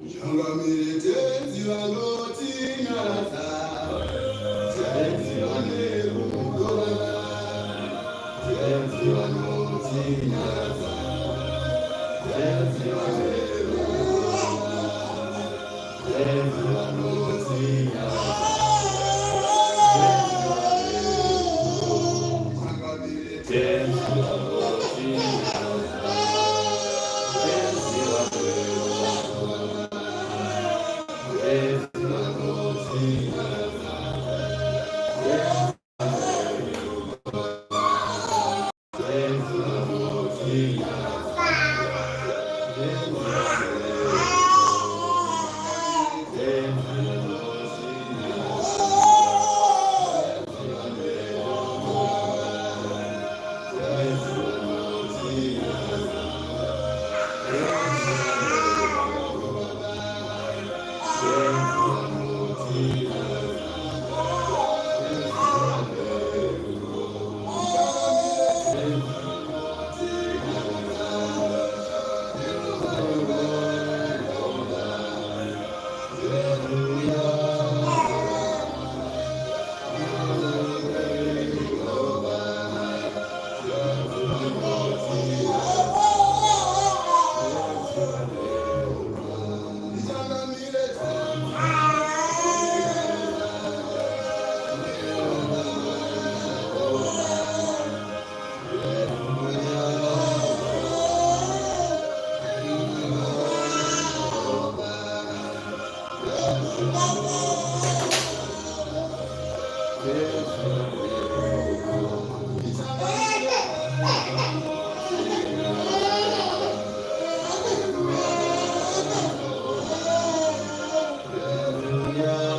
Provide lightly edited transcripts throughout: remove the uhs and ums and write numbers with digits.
Changamire Tenzi vanotinyaradza, Tenzi vane rudo, Tenzi vanotinyaradza, Tenzi vane rudo, Tenzi vanotinyaradza, Tenzi vane rudo. Changamire Tenzi vanotinyaradza, Tenzi vane rudo, Tenzi vanotinyaradza, Tenzi vanotinyaradza, Tenzi vane rudo, Tenzi vanotinyaradza, Tenzi vane rudo, Tenzi vanotinyaradza, Tenzi vane rudo, Tenzi vanotinyaradza, Tenzi vane rudo, Tenzi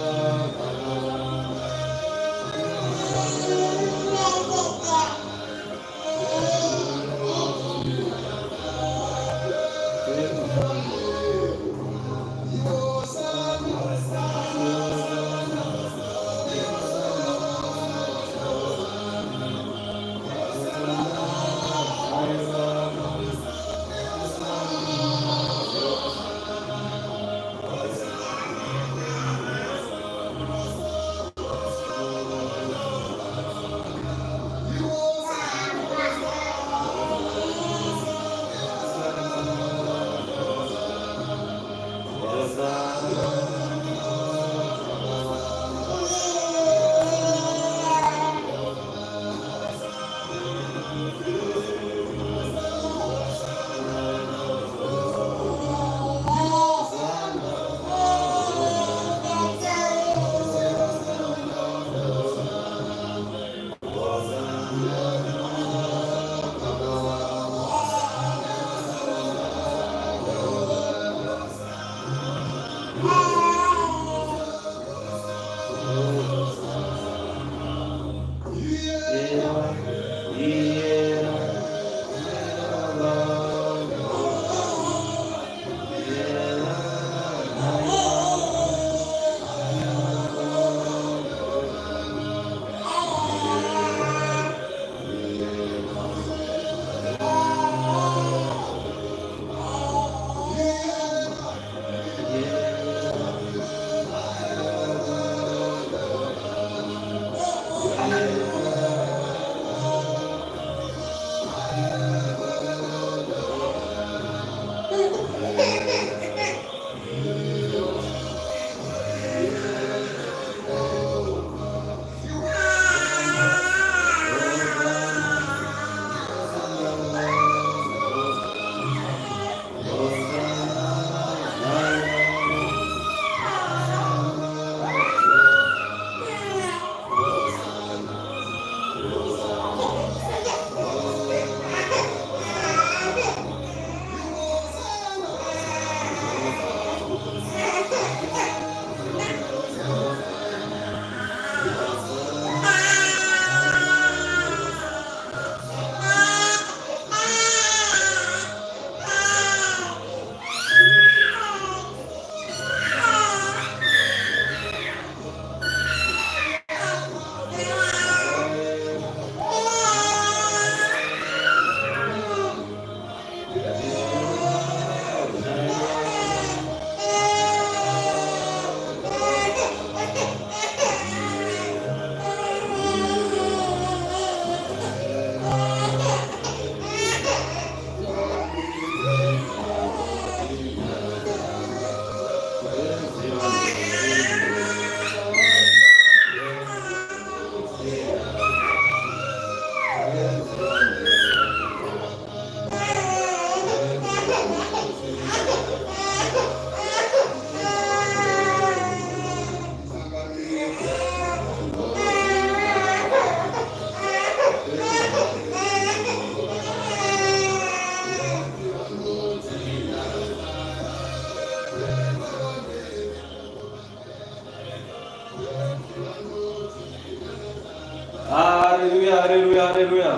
Haleluya, haleluya, haleluya.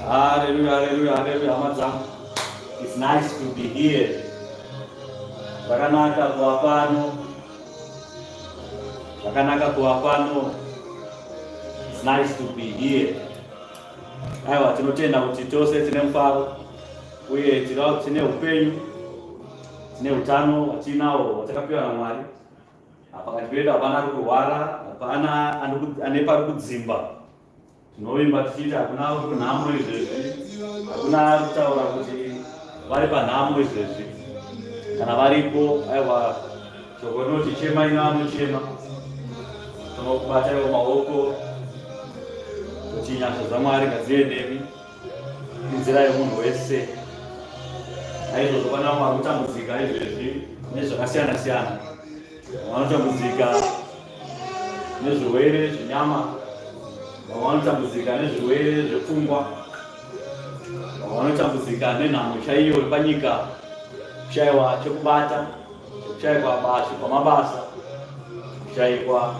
Haleluya, haleluya, haleluya, hama dzangu. It's nice to be here. Zvakanaka kuva pano. Zvakanaka kuva pano. It's nice to be here. Aiwa, tinotenda kuti tose tine mufaro uye tine upenyu, tine utano hwatinawo hwatakapiwa naMwari. Pakati pedu hapana ari kurwara, hapana ane pari kudzimba. Tinovimba tichiti hakuna kunhamo izvezvi, hakuna ari kutaura kuti vari panhamo izvezvi. Kana varipo, aiwa, shoko rinoti chema ino anochema. Tinokubataiwo maoko kuti nyasha dzaMwari ngadzive nemi inzira yemunhu wese. Naizvozvo vana vari kutambudzika izvezvi nezvakasiyana siyana, vanotambudzika nezvirwere zvenyama, vamwe vanotambudzika nezvirwere zvepfungwa, vamwe vanotambudzika nenhamo chaiyo yepanyika, kushaiwa chekubata, kushaikwa basa kwamabasa, kushaikwa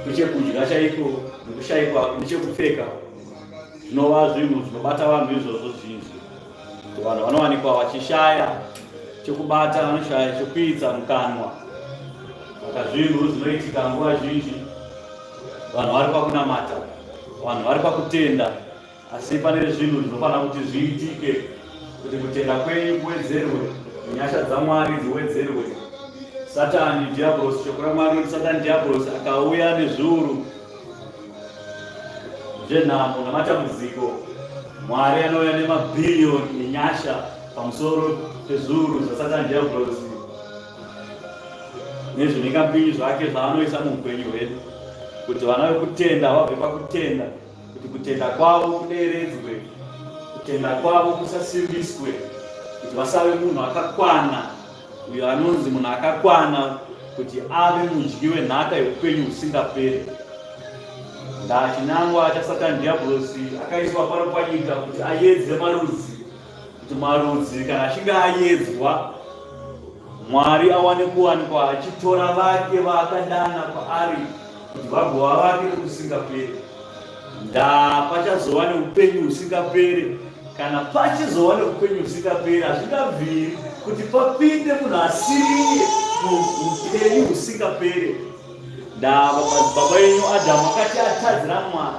kwechekudya chaiko nekushaikwa nechekupfeka, zvinova zvinhu zvinobata vanhu izvozvo zvinji. Vanhu vanowanikwa vachishaya chekubata, vanoshaya chekuidza mukanwa. Saka zvinhu zvinoitika nguva zhinji, vanhu vari pakunamata, vanhu vari pakutenda, asi pane zvinhu zvinofanira kuti zviitike kuti kutenda kwenyu kuwedzerwe, nyasha dzaMwari dziwedzerwe. Satani Diablosi, shoko raMwari rinoti Satani Diablosi akauya nezviuru zvenhamo namatambudziko. Mwari anouya nemabhiriyoni enyasha pamusoro pezviuru zvaSatani Diablosi nezviningapinyi zvake zvaanoisa muupenyu hwedu, kuti vana vekutenda vabve pakutenda, kuti kutenda kwavo kuderedzwe, kutenda kwavo kusasimbiswe, kuti vasave munhu akakwana, uyo anonzi munhu akakwana kuti ave mudyi wenhaka yeupenyu husingaperi. Ndachinangwa chaSatani Dhiabhorosi akaiswa pano panyika kuti ayedze marudzi, kuti marudzi kana achinge ayedzwa, Mwari awane kuwanikwa achitora vake vaakadana kwaari kuti vagova vake nokusingaperi. Ndaa pachazova neupenyu husingaperi. Kana pachizova neupenyu husingaperi, hazvingabviri kuti papinde munhu asiriye muupenyu husingaperi. Ndaa madzibaba enyu Adhamu akati atadzira Mwari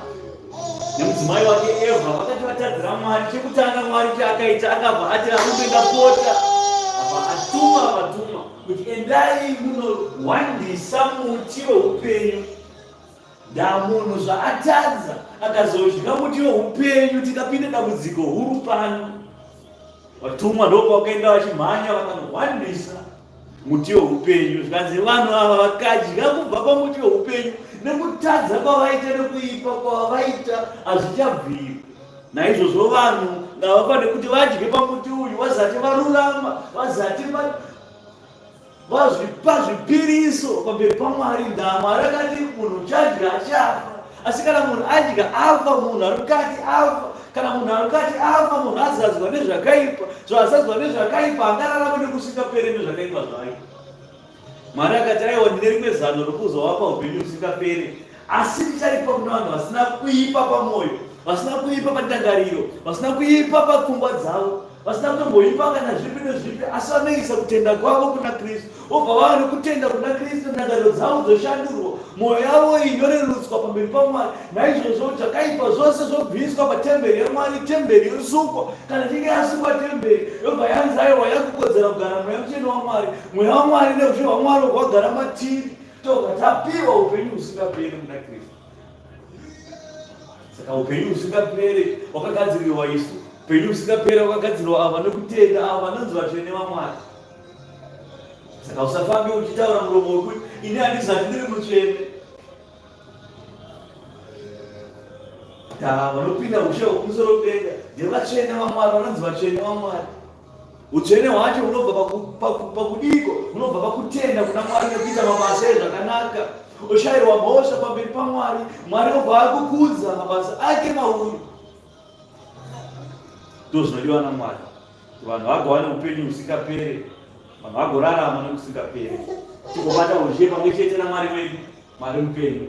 nemudzimai wake Evha vakati vatadzira Mwari, chekutanga Mwari chaakaita akabva ati, arume ndapota, abva atuma vatumwa kuti endai munohwandisa muti weupenyu. Ndamunhu zvaatadza akazodya muti weupenyu, tikapinda dambudziko huru pano. Vatumwa ndopavakaenda vachimhanya vakanohwandisa muti weupenyu, zvikanzi vanhu ava vakadya kubva pamuti weupenyu nekutadza kwavaita nekuipa kwavaita hazvichabviri. Naizvozvo vanhu ngavafanire kuti vadye pamuti uyu vazati varurama, vazati vazvipa zvipiriso pamberi paMwari. Ndaa Mwari akati munhu uchadya achafa, asi kana munhu adya afa, munhu ari mukati afa. Kana munhu ari mukati afa, munhu azadzwa nezvakaipa. Zvaazadzwa nezvakaipa angararama nekusingaperi nezvakaipa zvake. Mwari akati, aiwa, ndine rimwe zano rokuzovapa upenyu husingaperi, asi ndicharipa kuna vanhu vasina kuipa pamwoyo, vasina kuipa pandangariro, vasina kuipa papfungwa dzavo, vasina kutomboipa kana zvipi nezvipi, asi vanoisa kutenda kwavo kuna Kristu, vobva vava nekutenda kuna Kristu, ndangariro dzavo dzoshandurwa, mwoyo yavo iyi yorerutswa pamberi paMwari. Naizvozvo zvakaipa zvose zvobviswa patemberi yaMwari, temberi yosukwa. Kana ichinge yasukwa temberi, yobva yanzi aiwa yakukodzera kugara Mweya Mutsvene waMwari. Mweya waMwari neushe hwaMwari hwagara matiri, tobva tapiwa upenyu husingaperi muna Kristu. Saka upenyu husingaperi hwakagadzirirwa isu, upenyu husingaperi hwakagadzirirwa ava vanokutenda, ava vanonzi vatsvene vaMwari. Saka usafambe uchitaura muromo wekuti ini handizati ndiri mutsvene. Ta vanopinda ushe hwekumusoro kudenga ndevatsvene vaMwari, vanonzi vatsvene vaMwari. Utsvene hwacho hunobva pakudiko? Hunobva pakutenda kuna Mwari nekuita mabasa ezvakanaka. Oshayirwa mhosva pamberi paMwari, Mwari obva akukudza mabasa ake mauri. Ndozvinodiwa naMwari. Vanhu vagowane upenyu husingapere, vanhu vagorarama nekusingapere. Tigobata ushe pamwe chete naMwari wedu, Mwari mupenyu.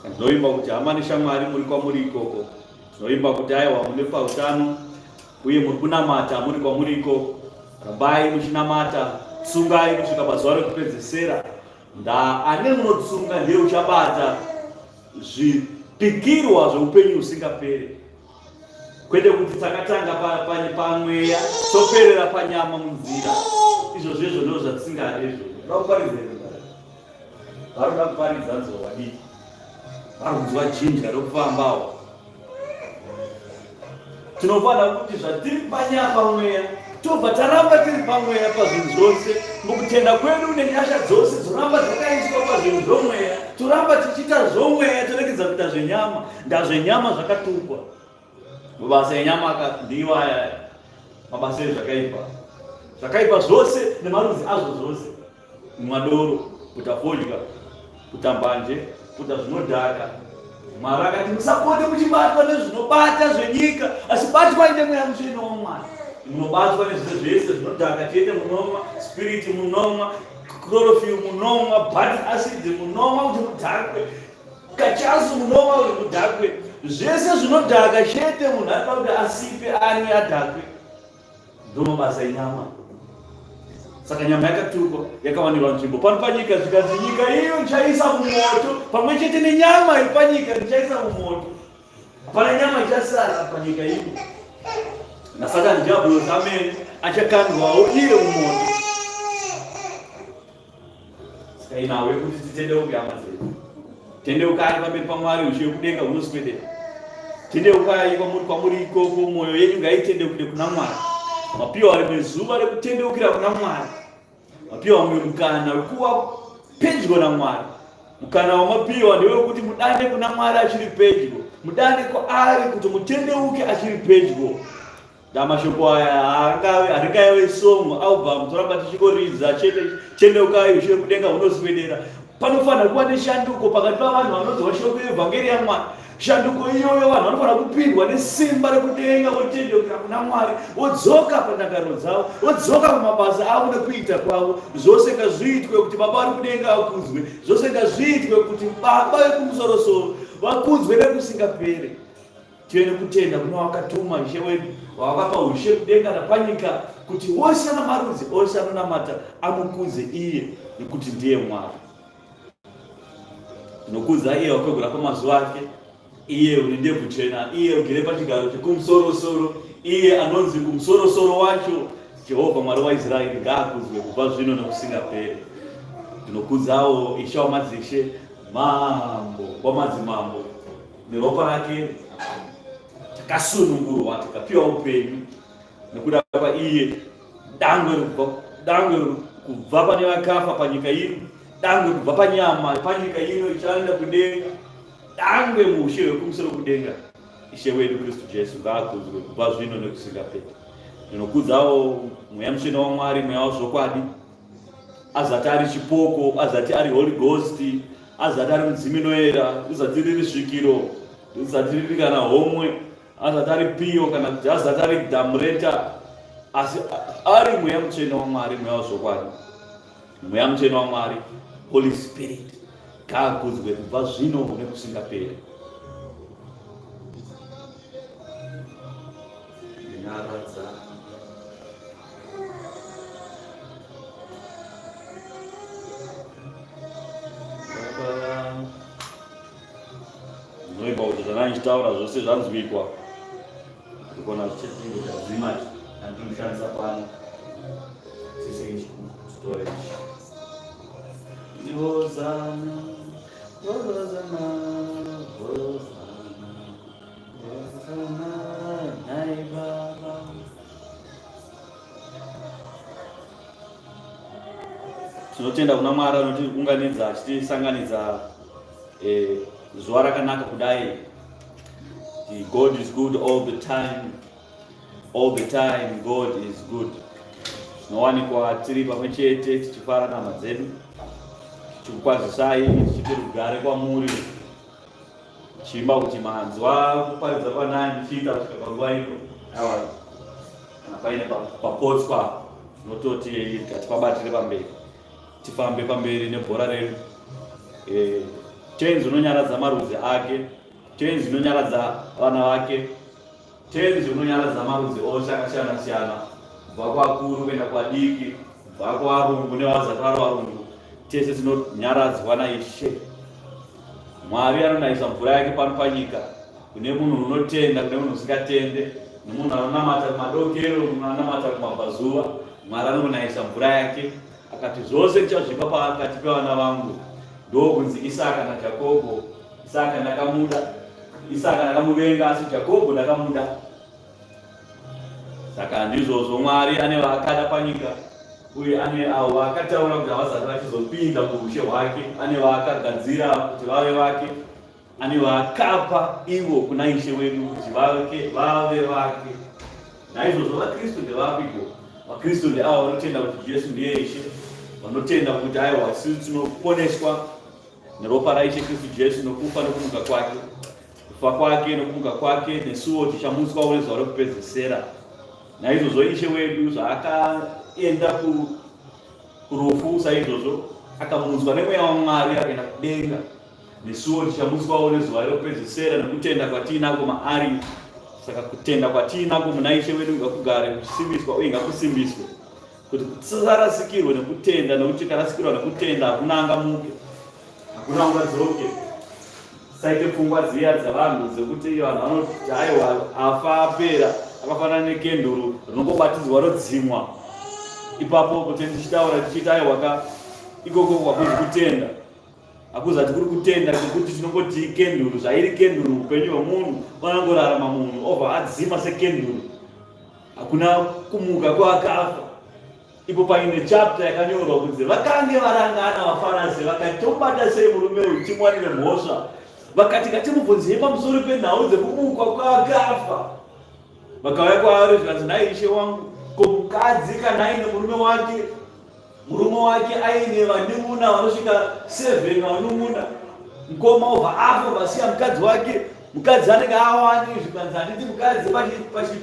Ndinoimba kuti hama neshamwari muri kwamuri ikoko. Tinoimba kuti aiwa mune pautano uye muri kunamata muri kwamuri ikoko. Rambai muchinamata, tsungai kusvika pazuva rekupedzesera. Nda ane munotsunga ndiye uchabata zvipikirwa zveupenyu husingapere. Kwete kuti takatanga pamweya toperera panyama munzira. Izvozvo izvo ndizvo zvatisingade izvozvo. Ndoda kuparidza here? Varoda kuparidza nzwa vadiki. Vari kunzwa jinja rokufambawo. Tinofanira kuti zvatiri panyama pamweya tobva taramba tiri pamweya pazvinhu zvose mukutenda kwedu nenyasha dzose dzoramba dzakaiswa pazvinhu zvomweya toramba tichiita zvomweya toregedza kuita zvenyama ndazvenyama zvakatukwa mabasa enyama ndiwo aya mabasa ezvakaipa zvakaipa zvose nemarudzi azvo zvose Kumwa doro, kuta fodya, kuta mbanje, kuta zvinodhaka. Mwari akati musapote muchibatwa nezvinobata zvenyika, asi batwai nemweya mutsvene waMwari. Munobatwa nezvese zvese zvinodhaka chete, munomwa spirit, munomwa chlorophyll, munomwa bad acid, munomwa kuti mudhakwe, kachasu munomwa kuti mudhakwe. Zvese zvinodhaka chete munhu anoda kuti asipe anwe adhakwe. Ndomabasa enyama. Saka nyama yakatukwa yakawanirwa nzvimbo pano panyika, zvikanzi nyika iyo ndichaisa mumoto pamwe chete nenyama iri panyika ndichaisa mumoto. Hapana nyama ichasara panyika ino. NaSatani Diablos amene achakandwawo iye mumoto. Saka inawo yekuti titendeuke hama dzedu. Tendeukai pamberi paMwari ushe wekudenga hunoswedera. Tendeukai kwamuri kwamuri ikoko mwoyo yenyu ngaitendeukire kuna Mwari. Mapiwa rimwe zuva rekutendeukira kuna Mwari. Mapiwa mumwe mukana wekuva pedyo naMwari. Mukana wamapiwa ndewekuti mudane kuna Mwari achiri pedyo. Mudane kwaari kuti mutendeuke achiri pedyo. Ndamashoko aya haangave haringave song album toramba tichingoridza chete chendeukai ushe kudenga hunoswedera. Panofanira kuva neshanduko pakati pavanhu vanonzwa shoko yevhangeri yaMwari. Shanduko iyoyo vanhu vanofanira kupindwa nesimba rekudenga votendeukira kuna Mwari, vodzoka pandangariro dzavo, vodzoka pamabasa avo nekuita kwavo. Zvose ngazviitwe kuti Baba vari kudenga vakudzwe. Zvose ngazviitwe kuti Baba vekumusorosoro vakudzwe nekusingaperi. Tive nekutenda kune wakatuma Ishe wedu, wawakapa ushe kudenga napanyika, kuti wose namarudzi ose anonamata amukudze iye, nekuti ndiye Mwari. Tinokudza iye wakwegura pamazuva ake, iye une ndebvu chena, iye ugere pachigaro chekumusorosoro, iye anonzi kumusorosoro wacho, Jehovha Mwari waIsraeri ngaakudzwe kubva zvino nekusingaperi. Tinokudzawo Ishe wamadzishe, Mambo wamadzimambo. Neropa rake takasunungurwa tikapiwa upenyu nekuda kwaiye dangwe dangwe kubva pane vakafa panyika ino dangwe kubva panyama panyika ino ichaenda kudenga dangwe muushe hwekumusoro kudenga ishe wedu kristu jesu ngaakudzwe kubva zvino nekusingaperi ndinokudzawo mweya mutsvene wamwari mweya wazvokwadi azati ari chipoko azati ari holy ghost azati ari mudzimu inoera rizati riri svikiro rizati riri kana homwe azati ari piyo kana kuti azati ari dhamureta asi ari mweya mutsvene wamwari mweya wazvokwadi mweya mutsvene wamwari holy spirit ngaakudzwe kubva zvino nekusingaperi Nyaradza. Ndinoimba kuti zvandanga ndichitaura zvose zvanzwikwa. Ndikona zvichetingo chadzima chandiri pano. Sise storage. Hosana, Hosana, Hosana. Hosana, nhai baba. Tinotenda kuna Mwari anotiunganidza achitisanganidza eh, zuva rakanaka kudai. God is good all the time. All the time God is good. Tinowanikwa tiri pamwe chete tichifara nehama dzedu, tichikukwazisai, tichiti rugare kwamuri, tichiimba kuti manzwa kuparidza kwanani tichiita kusvika panguva ino. Aiwa, kana paine papotswa tinototi tipabatire pamberi, tifambe pamberi nebhora redu. Eh, Tenzi unonyaradza marudzi ake, Tenzi unonyaradza vana vake. Tenzi unonyaradza marudzi ose akasiyana siyana, kubva kuakuru kuenda kuadiki, kubva kuvarungu nevazati vari varungu, tese tinonyaradzwa naIshe. Mwari anonayisa mvura yake pano panyika kune munhu unotenda, kune munhu usingatende, nemunhu anonamata kumadokero, munhu anonamata kumabvazuva. Mwari anonayisa mvura yake akati zvose ndichazvipa pakati pevana vangu. Ndokunzi Isaka naJakobho. Isaka ndakamuda, Isaka ndakamuvenga, asi Jakobho ndakamuda. Saka ndizvozvo, Mwari ane vaakada panyika uye ane avo vaakataura kuti havazati vachizopinda muushe hwake, ane vaakagadzira kuti vave vake, ane vaakapa ivo kuna Ishe wedu kuti vake vave vake. Naizvozvo vaKristu ndevapiko? VaKristu ndeavo vanotenda kuti Jesu ndiye Ishe, vanotenda kuti aiwa isu tinoponeswa neropa raIshe Kristu Jesu nokufa nokumuka kwake. Kufa kwake nokumuka kwake nesuwo tichamutswawo nezuva rekupedzesera. Naizvozvo Ishe wedu zvaakaenda kurufu saizvozvo akamutswa nemweya waMwari akaenda kudenga. Nesuwo tichamutswawo nezuva rekupedzesera nekutenda kwatiinako maari. Saka kutenda kwatiinako muna Ishe wedu ngakugare kuchisimbiswa uye ngakusimbiswe kuti tisarasikirwe nekutenda, nekuti tikarasikirwa nekutenda hakuna angamuke, hakuna ungadzoke. Saite pfungwa dziya dzevanhu dzekuti vanhu vanoti aiwa afa apera, akafanana nekenduru rinongobatidzwa rodzimwa ipapo. Kuti ndichitaura tichiti aiwa ka ikoko kwakuzi kutenda hakuzati kuri kutenda kwekuti tinongoti ikenduru zvairi kenduru upenyu hwemunhu vanongorarama munhu obva adzima sekenduru hakuna kumuka kwakafa ipo paine chapter yakanyorwa kunzi vakange varangana vafarasi vakati tobata sei murume uyu timuwanire mhosva vakati ngatimubvunzei pamusoro penhau dzekumuka kwakafa vakauya kwaari zvikanzi nhai ishe wangu ko mukadzi kana aine murume wake Murume wake aine vanun'una vanosvika 7 vanun'una. Mukoma obva afa vasiya mukadzi wake. Mukadzi anenge awani zvikanzi handiti mukadzi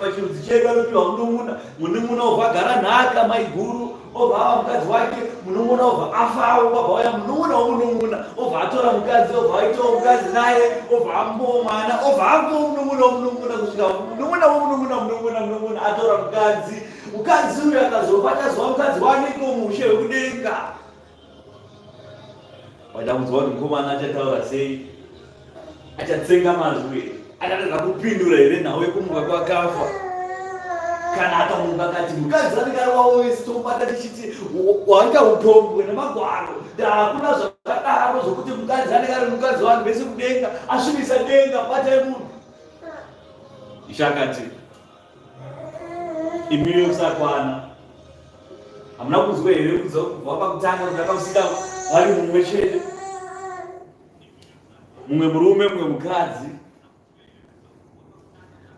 pachirudzi chedu anopiwa munun'una. Munun'una obva agara nhaka maiguru obva ava mukadzi wake. Munun'una obva afawo kwabva waya munun'una womunun'una obva atora mukadzi obva aitawo mukadzi naye obva amupawo mwana obva amupawo munun'una womunun'una kusvika munun'una womunun'una munun'una munun'una atora mukadzi. Mukadzi uyu akazofa achazova mukadzi waniko muushe hwekudenga. Waida kunzwa kuti mukomana achataura sei? Achatsenga mazwi here? Achatadza kupindura here nhau yekumuka kwakafa? Kana akamuka akati mukadzi anenge ari wavo wese tomubata tichiti waita upombwe nemagwaro, hakuna zvakadaro zvokuti mukadzi anenge ari mukadzi wavanhu vese kudenga, asvibisa denga, batai munhu. Ishe akati Imi kusakwana hamuna kunzwa here kubva pakutanga kuti akamusika vari mumwe chete, mumwe murume, mumwe mukadzi,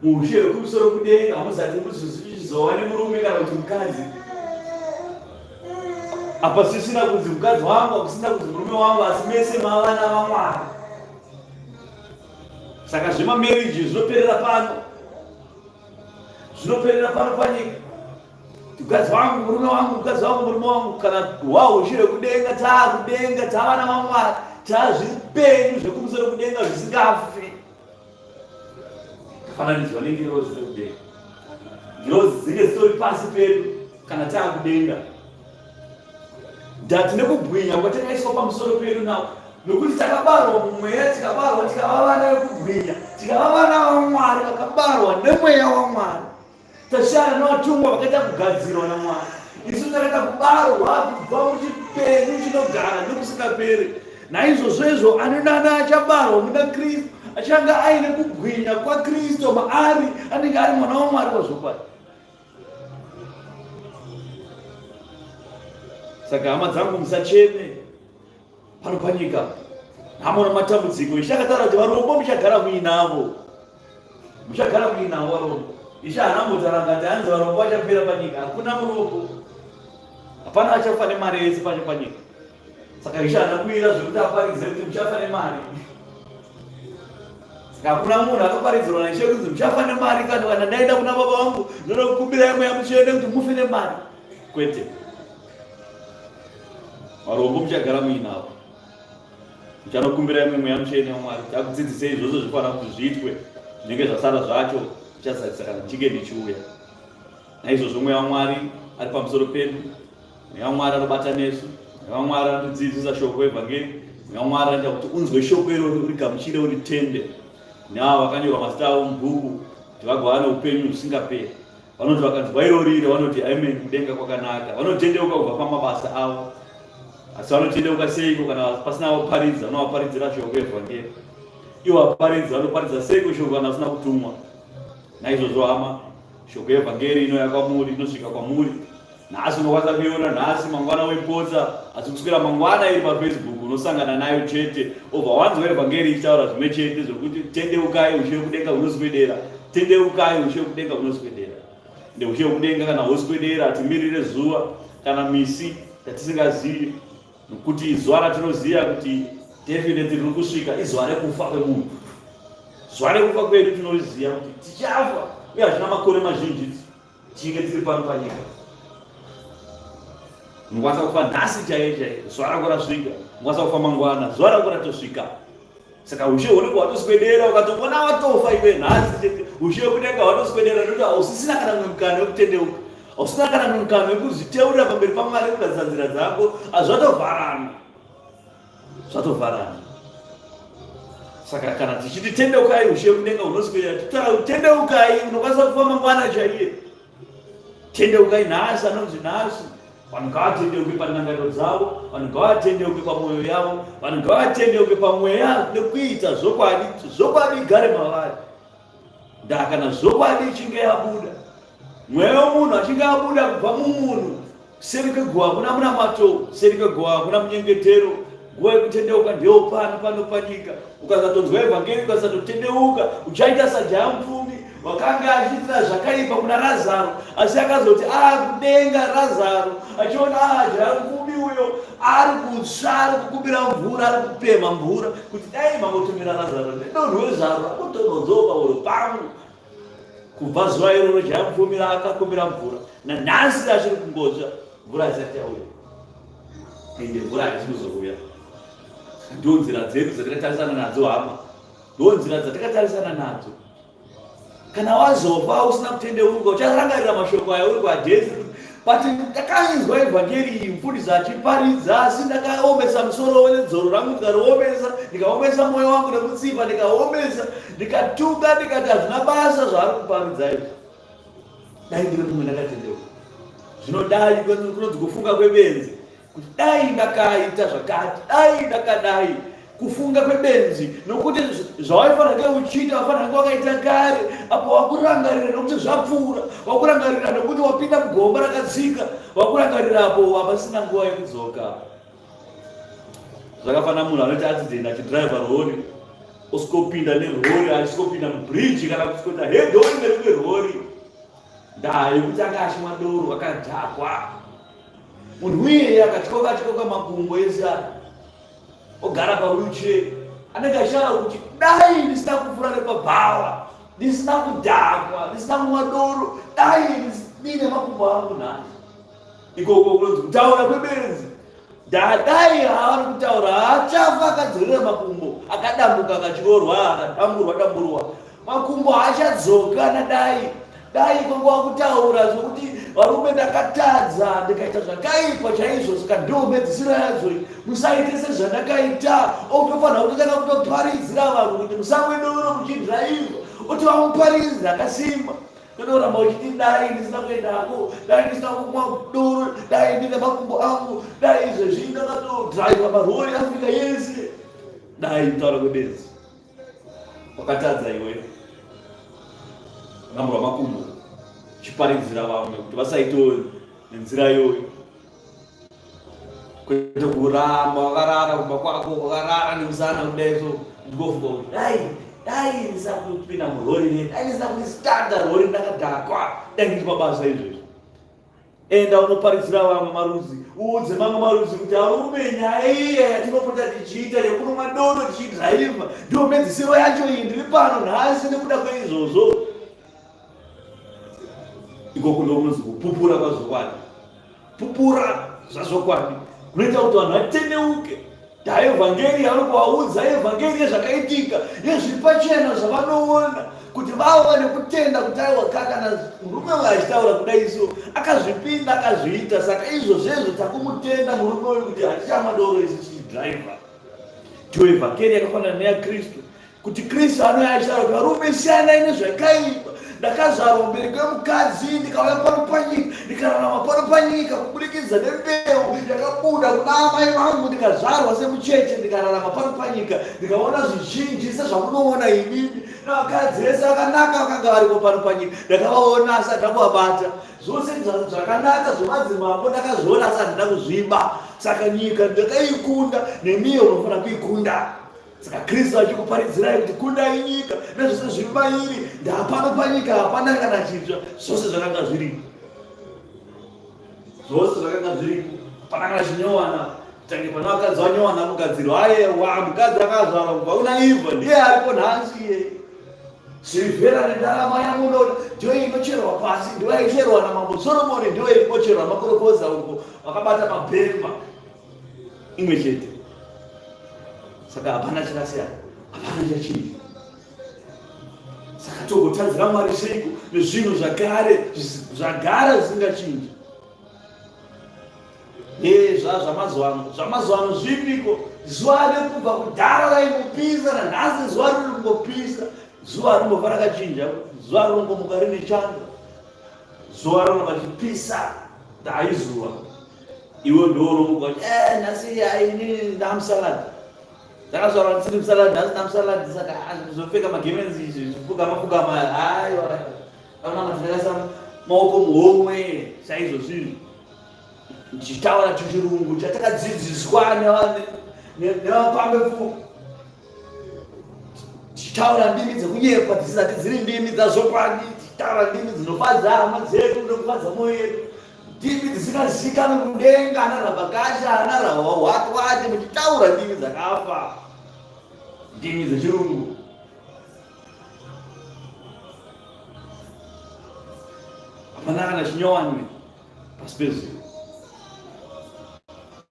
muushe hwekumusoro kudenga hamuzati muzozova nemurume kana kuti mukadzi. Apa sisina kunzi mukadzi wangu, akusina kunzi murume wangu, asi mese mavana vaMwari. Saka zvemamarriage zvinoperera pano, zvinoperera pano panyika. Mukadzi wangu, murume wangu, mukadzi wangu, murume wangu, kana hwaushe hwekudenga, taakudenga, taavana vaMwari, taazvipenyu zvekumusoro kudenga zvisingafi. Tafananidzwa nengirozi dzekudenga. Ngirozi dzinge dzitori pasi pedu kana taakudenga. Ndati nekubwinya kwatakaiswa pamusoro pedu nawo nokuti takabarwa mumweya, tikabarwa tikava vana vekubwinya, tikava vana vaMwari vakabarwa nemweya waMwari. Tasiyana nevatumwa vakaita kugadzirwa naMwari, isu takaita kubarwa kubva muchipenyu chinogara nekusingaperi. Naizvozvo izvo ani nani achabarwa muna Kristu achange aine kubwinya kwaKristu maari, anenge ari mwana waMwari wazvokwadi. Saka hama dzangu, musacheme pano panyika nhamo namatambudziko. Ishe akataura kuti varombo muchagara muinavo, muchagara muinavo varombo. Ishe haana kumbotaura ngati hanzi varombo vachapera panyika. Hakuna murombo, hapana achafa nemari yese pacho panyika. Saka Ishe haana kuira zvekuti aparidze kuti muchafa nemari. Saka hakuna munhu akaparidzirwa naIshe kunzi muchafa nemari, kana ndaenda kuna baba vangu ndoda kukumbirai mweya mutsvene kuti mufe nemari. Kwete. Varombo muchagara muinavo, muchanokumbira imwe mweya mutsvene waMwari kuti akudzidzisei zvose zvifanira kuti zviitwe. Zvinenge zvasara zvacho zvichazadzisa kana ndichinge ndichiuya. Naizvozvo mweya waMwari ari pamusoro pedu, mweya waMwari anobata nesu, mweya waMwari anotidzidzisa shoko evhangeri, mweya waMwari anoita kuti unzwe shoko iroro, urigamuchire, uritende. Neavo vakanyorwa mazita avo mubhuku kuti vagova neupenyu husingaperi, vanoti vakanzwa irori iri vanoti amen, kudenga kwakanaka. Vanotendeuka kubva pamabasa avo. Asi vanotendeuka seiko kana pasina vaparidzi vanovaparidzira shoko evhangeri? Ivo vaparidzi vanoparidza seiko shoko kana vasina kutumwa? Naizvozvo hama, shoko yevhangeri inouya kwamuri, inosvika kwamuri nhasi. Unokwanisa kuiona nhasi, mangwana woipotsa, asi kuswera mangwana iri paFacebook unosangana nayo chete. Obva wanzwa evhangeri ichitaura zvimwe chete zvokuti tendeukai, ushe wekudenga hunoswedera, tendeukai, ushe wekudenga hunoswedera. Ende ushe wekudenga kana hwoswedera, timirire zuva kana misi yatisingazivi, nokuti zuva ratinoziva kuti definitely riri kusvika izuva rekufa kwemunhu. Zuva rekufa kwedu tinoriziva kuti tichafa, uye hazvina makore mazhinji tichinge tiri pano panyika. Unokwanisa kufa nhasi chaiye chaiye, zuva rako rasvika. Unokwanisa kufa mangwana, zuva rako ratosvika. Saka ushe hunenge hwatoswedera. Ukatoona watofa iwe nhasi chete, ushe hwekudenga hwatoswedera, nekuti hausisina kana mumwe mukana wekutendeuka, hausina kana mumwe mukana wekuzviteurira pamberi paMwari, kugadzisa nzira dzako. Hazvatovharana, zvatovharana. Saka kana tichiti tendeukai, ushe hwekudenga hunoswedera, titaura kuti tendeukai, unokwanisa kufa mangwana chaiye. Tendeukai nhasi, anonzi nhasi. Vanhu ngavatendeuke pandangariro dzavo, vanhu ngavatendeuke pamwoyo yavo, vanhu ngavatendeuke pamweya nekuita zvokwadi, zvokwadi igare mavari. Ndaa kana zvokwadi ichinge yabuda, mweya wemunhu achinge abuda kubva mumunhu, seri kweguva hakuna munamato, seri kweguva hakuna munyengetero. Nguva yekutendeuka ndiyo pano pano panyika. Ukasatonzwa evhangeri, ukasatotendeuka, uchaita sajaya mupfumi wakanga achiitira zvakaipa kuna Razaro, asi akazoti akudenga Razaro achiona jaya mupfumi uyo ari kutsva, ari kukumbira mvura, ari kupemha mvura, kuti dai mangotumira Razaro nedonhwe zvaro akotonhodzawo pahuro pangu. Kubva zuva iroro jaya mupfumi akakumbira mvura, nanhasi achiri kungotsva, mvura haisati yauya, ende mvura haisi kuzouya. Ndo nzira dzedu dzatakatarisana nadzo hama, ndo nzira dzatakatarisana nadzo. Kana wazofa usina kutendeuka, ucharangarira mashoko aya uri kwadhesi, but ndakainzwa evhangeri iyi mufundisi achiparidza, asi ndakaomesa musoro nedzoro rangu, ndikariomesa, ndikaomesa mwoyo wangu nekutsipa, ndikaomesa, ndikatuka, ndikati hazvina basa zvaari kuparidza izvi, dai ndiri mumwe ndakatendeuka. Zvino dai kunonzi kufunga kwebenzi, kuti dai ndakaita zvakati, dai ndakadai. Kufunga kwebenzi, nokuti zvawaifanira kunge uchiita wafanira kunge wakaita kare. Apo wakurangarira nokuti zvapfuura, wakurangarira nokuti wapinda mugomba rakatsika, wakurangarira apo hapasina nguva yekudzoka. Zvakafanira munhu anoita accident achidriver rori, osvikopinda nerori, achisvikopinda mubridge kana kusvikota head on nerimwe rori, ndaa yekuti anga achimwa doro akadhakwa. Munhu iyeye akatyoka tyoka makumbo ese, ogara pawheelchair, anenge achitaura kuti dai ndisina kupfuura nepabhawa, ndisina kudhakwa, ndisina kumwa doro, dai ndine makumbo angu nhasi. Ikoko kunonzi kutaura kwebenzi. Dai haari kutaura, haachafa akadzorera makumbo akadambuka, akatyorwa, akadamburwa damburwa, makumbo haachadzoka. Nadai dai kwanguva kutaura zvokuti varume, ndakatadza, ndikaita zvakaipa chaizvo, saka ndo mhedzisiro yadzo, musaite sezvandakaita. Otofanira kutotanga kutoparidzira vanhu kuti musamwe doro muchidhiraivha, oti vamuparidzi akasimba. Totoramba uchiti dai ndisina kuendako, dai ndisina kumwa doro, dai ndine makumbo angu, dai izvezvi ndakatodhiraivha marori Africa yese. Dai kutaura kwebenzi. Wakatadza iwe, ramburwa makumbo, chiparidzira vamwe kuti vasaitewo nenzira iyoyo. Kwete kuramba wakarara kumba kwako wakarara nemusana kudai so ndikofunga kuti dai dai ndisina kupinda murori ne dai ndisina kuistanda rori ndakadhakwa dai ndiri pabasa izvezvi. Enda unoparidzira vamwe marudzi, uudze mamwe marudzi kuti arume nyaya iya yatinopota tichiita yekunomwa doro tichidhiraivha ndiyo mhedzisiro yacho iyi, ndiri pano nhasi nekuda kweizvozvo. Ikoko ndokunonzi kupupura kwazvokwadi. Pupura zvazvokwadi kunoita kuti vanhu vatendeuke. Taevhangeri yauri kuvaudza, evhangeri yezvakaitika, yezviri pachena zvavanoona, kuti vava nekutenda kuti aiwa kana murume uyu achitaura kudai so akazvipinda akazviita, saka izvozvezvo takumutenda murume uyu kuti hatichamwa doro isu tichidriver. Ndiyo evhangeri yakafanana neyaKristu. kuti Kristu anouya achitaura kuti varume siyanai nezvakaipa ndakazvarwa mubereki wemukadzi ndikauya pano panyika ndikararama pano panyika kuburikidza nembeu yakabuda kuna amai vangu ndikazvarwa semucheche ndikararama pano panyika ndikaona zvizhinji sezvamunoona imimi navakadzi vese vakanaka vakanga varipo pano panyika ndakavaona asi handina kuvabata zvose zvakanaka zvemadzimambo ndakazviona asi handina kuzviba saka nyika ndakaikunda nemiyo unofanira kuikunda Saka Kristu achikuparidzirai kuti kundai nyika nezvose zviri mairi, ndapano panyika hapana kana chitsva, zvose zvakanga zviripo, zvose zvakanga zviripo, hapana kana chinyowana. Tange pana vakadzi vanyowana kugadzirwa, ayewa mukadzi akazvarwa kubva kuna Eva ndiye aripo nhasi iye. Sirivhera nendarama yamunoda ndiyo inocherwa pasi, ndiyo yaicherwa namambo Soromoni, ndiyo inocherwa makorokoza uko vakabata mabhemba imwe chete saka hapana chakasiyana hapana chachinja saka togotadzira mwari seiko nezvinhu zvakare zvagara zvisingachinji ee zvamazuva ano zvamazuva ano zvipiko zuva rekubva kudhara raingopisa nanhasi zuva riri kungopisa zuva rinobva rakachinja zuva rinongomuka rine chando zuva rinoramba richipisa ndaizuva iwe ndounomuka kuti eh, nhasi ini ndamusalad ndakazvarwa ndisiri musalad nhasi ndamusalad saka zvopfeka magemenzi izvi zvipfugama pfugama aiwa vamama ndakaisa maoko muhomwe chaizvo zvinhu ndichitaura chichirungu chatakadzidziswa nevapambe pfu tichitaura ndimi dzekunyepa dzisizati dziri ndimi dzazvokwadi tichitaura ndimi dzinofadza hama dzedu nekufadza mwoyo yedu ndimi dzisingazivikanwi kudenga ana rabakasha ana rahwahwatwati muchitaura ndimi dzakafa ndimi dzechirungu hapana kana chinyowani pasi pezuva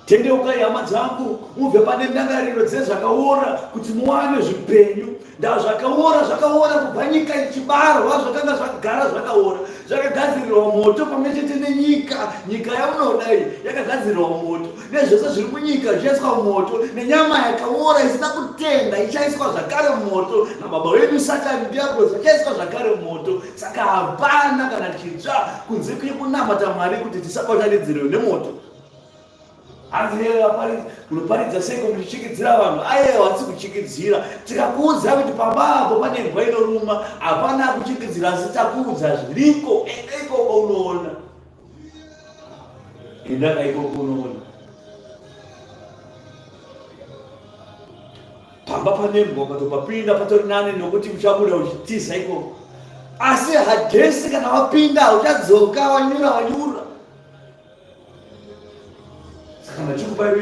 Tendeukai hama dzangu, mubve pane ndangariro dzezvakaora kuti muwane zvipenyu. Ndaa zvakaora zvakaora kubva nyika ichibarwa, zvakanga zvagara zvakaora, zvakagadzirirwa moto pamwe chete nenyika. Nyika yamunoda iyi yakagadzirirwa moto, nezvose zviri munyika zvichaiswa mumoto, nenyama yakaora isina kutenda ichaiswa zvakare mumoto, nababa vedu Satani Diablosi vachaiswa zvakare mumoto. Saka hapana kana chitsva kunze kwekunamata Mwari kuti tisabatanidzirwe nemoto. Hanzi yeye vaparidzi munoparidza seiko muchichikidzira vanhu? Ayewa hatisi kuchikidzira. Tikakuudza kuti pamba apo pane imbwa inoruma, hapana kuchikidzira asi takuudza zviriko. Enda ikoko unoona. Enda ikoko unoona. Pamba pane mbwa ukatopapinda patori nani nokuti uchabuda uchitiza ikoko. Asi hadhesi kana wapinda hauchadzoka wanyura wanyura. Saka ndachikupa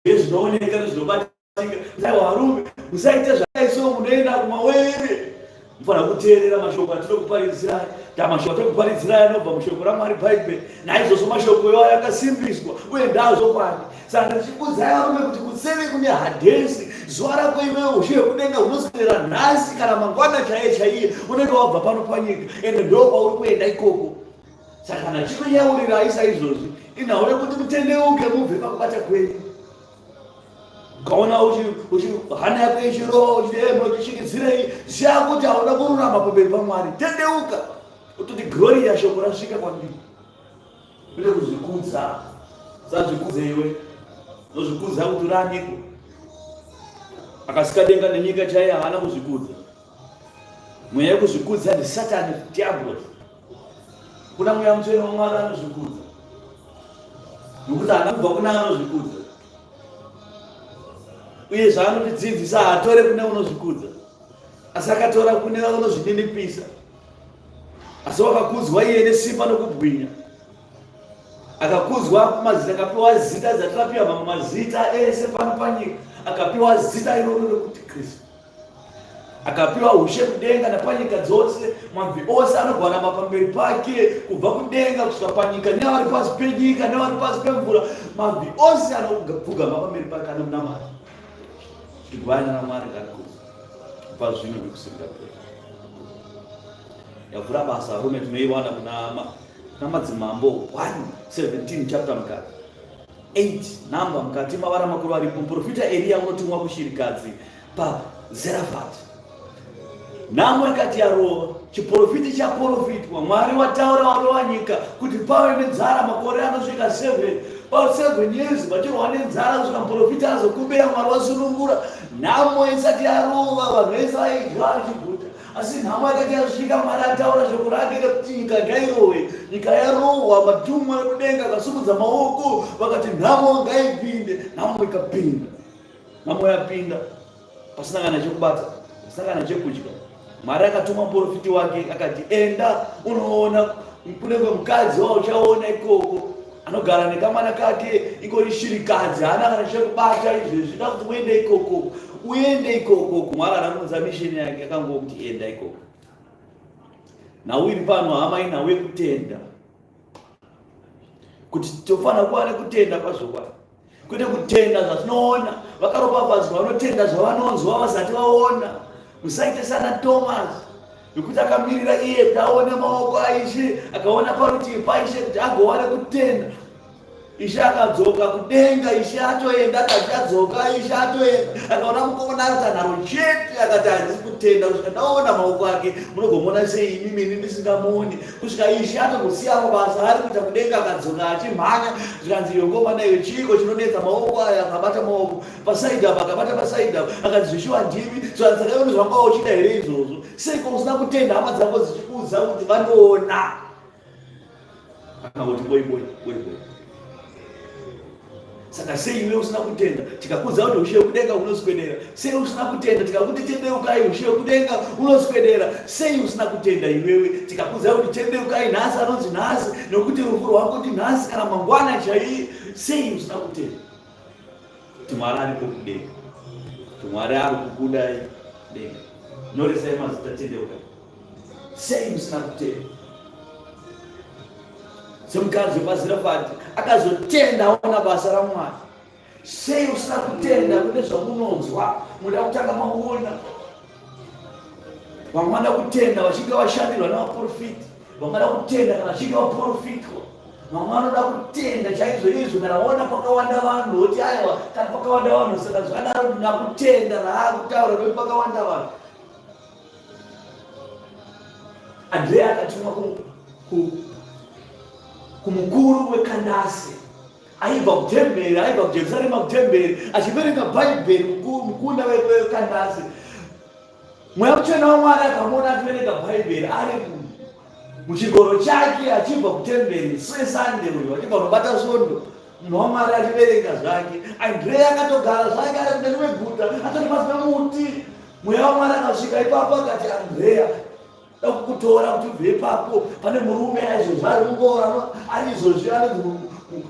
zvinooneka nezvinobatika. Aiwa varume, musaite zvakadai so munoenda kumawere. Mufanira kuteerera mashoko atinokuparidzirai. Ta mashoko atinokuparidzirai anobva mushoko raMwari Bhaibheri. Naizvozvo mashoko iwayo akasimbiswa uye ndaazvokwadi. Saka ndichikuudzai varume kuti kuseri kune hadhesi, zuva rako iwewe ushe hwekudenga hunoswera nhasi kana mangwana chaiye chaiye unenge wabva pano panyika ende ndokwauri kuenda ikoko. Saka kana chikuyaurirai saizvozvi inhau yekuti mutendeuke mubve pakubata kwenyu. Ukaona hana yako ichirova uchidemba uchishikidzirei, ziva kuti hauna kururama pamberi paMwari. Tendeuka utoti gloria shoko rasvika kwandiri. Kwete kuzvikudza, usazvikudze iwe, unozvikudza kuti uri aniko? Akasika denga nenyika chaiye haana kuzvikudza. Mweya yekuzvikudza ndisatani diablos. Kuna mweya mutsvene waMwari anozvikudza, nokuti haana kubva kuna anozvikudza. Uye zvaanotidzidzisa haatore kune unozvikudza, asi akatora kune vanozvininipisa. Asi wakakudzwa iye nesimba nokubwinya, akakudzwa kumazita, akapiwa zita zatakapiwa mamwe mazita ese pano panyika, akapiwa zita iroro rekuti Kristu. Akapiwa ushe kudenga napanyika dzose, mabvi ose anogwarama pamberi pake, kubva kudenga kusvika panyika, nevari pasi penyika nevari pasi pemvura, mabvi ose anopfugama pamberi pake anomunamata. Kuti gwayana raMwari ngarikudzwe kubva zvino nekusingaperi. Yavhura basa varume, tinoiwana kuna Madzimambo 1:17 chapter mukati 8 number mukati mavara makuru aripo. Muprofita Eriya unotumwa kushirikadzi paZerafati. Nhamo yakati yarova, chiprofiti chaprofitwa, Mwari wataura warova nyika kuti pave nenzara makore anosvika 7. Pa 7 years vachirwa nenzara kusvika muprofita azokumbira Mwari wasunungura. Nhamo isati yarova, vanhu vese vaidya vachiguta. Asi nhamo yakati yasvika, Mwari ataura shoko rake rekuti nyika ngairove. Nyika yarohwa, matumwa ekudenga akasumudza maoko vakati nhamo ngaipinde. Nhamo ikapinda. Nhamo yapinda pasina kana chekubata, pasina kana chekudya. Mwari akatuma muprofiti wake akati, enda unoona kunenge mukadzi wauchaona ikoko anogara nekamwana kake ingori shirikadzi, haana kana chekubata izvezvi, da kuti uende ikoko, uende ikoko. Mwari anamuudza misheni yake, akangokuti enda ikoko. Nhau iri pano hama inhau yekutenda, kuti tofanira kuva nekutenda kwazvokwadi, kwete kutenda zvatinoona. Vakaropafadzwa vanotenda zvavanonzwa vasati vaona. Musaite sana Thomas, nekuti akamirira iye kuti aone maoko aIshe, akaona parutivi paIshe kuti agowane kutenda. Ishe akadzoka kudenga, Ishe atoenda, akati adzoka, Ishe atoenda, akaona mukomana ari tanharo chete, akati handisi kutenda kusvika ndaona maoko ake. Munogomuona sei imi mini ndisingamuoni? Kusvika Ishe atongosiya mabasa ari kuita kudenga, akadzoka achimhanya, zvikanzi iyo ngomana iyo chiiko chinonetsa maoko aya? Akabata maoko pasaidi apa, akabata pasaidi apa, akati zvishuwa ndimi. Zvikanzi saka iwe zvanga uchida here izvozvo? Seiko usina kutenda hama dzako dzichikuudza kuti vanoona? Akangoti boi boi boi boi. Saka sei iwe usina kutenda tikakuudza kuti ushe wekudenga unoswedera? Sei usina kutenda tikakuti tendeukai, ushe wekudenga unoswedera? Sei usina kutenda iwewe tikakuudza kuti tendeukai nhasi, anonzi nhasi, nokuti rufu rwako ndi nhasi kana mangwana chaiye? Sei usina kutenda kuti Mwari ariko kudenga, kuti Mwari ari kukudai denga? Nyoresai mazita, tendeukai. Sei musina kutenda? Semukadzi wepaZerafati akazotenda aona basa raMwari. Sei usina kutenda kune zvamunonzwa? Muda kutanga maona. Vamwe vanoda kutenda vachinge vashandirwa navaprofiti, vamwe vanoda kutenda kana vachinge vaprofitwa, vamwe vanoda kutenda chaizvo izvo kana vaona pakawanda vanhu, voti aiwa, kana pakawanda vanhu saka zvadaro ndina kutenda raakutaura nokuti pakawanda vanhu. Andrea akatumwa kumukuru weKandase aibva kutemberi, aibva kuJerusarema kutemberi achiverenga Bhaibheri. Mukunda weKandase, Mweya Mutsvene waMwari akamuona achiverenga Bhaibheri ari muchingoro chake achibva kutemberi sesande uyo achibva kunobata svondo. Munhu waMwari achiverenga zvake, Andrea akatogara zvake ari kune rimwe guta, atori pasi pemuti. Mweya waMwari akasvika ipapo akati, Andrea, da kukutora kuti ubve ipapo. Pane murume aizvozvi ari mungoro, ari izvozvi anonzi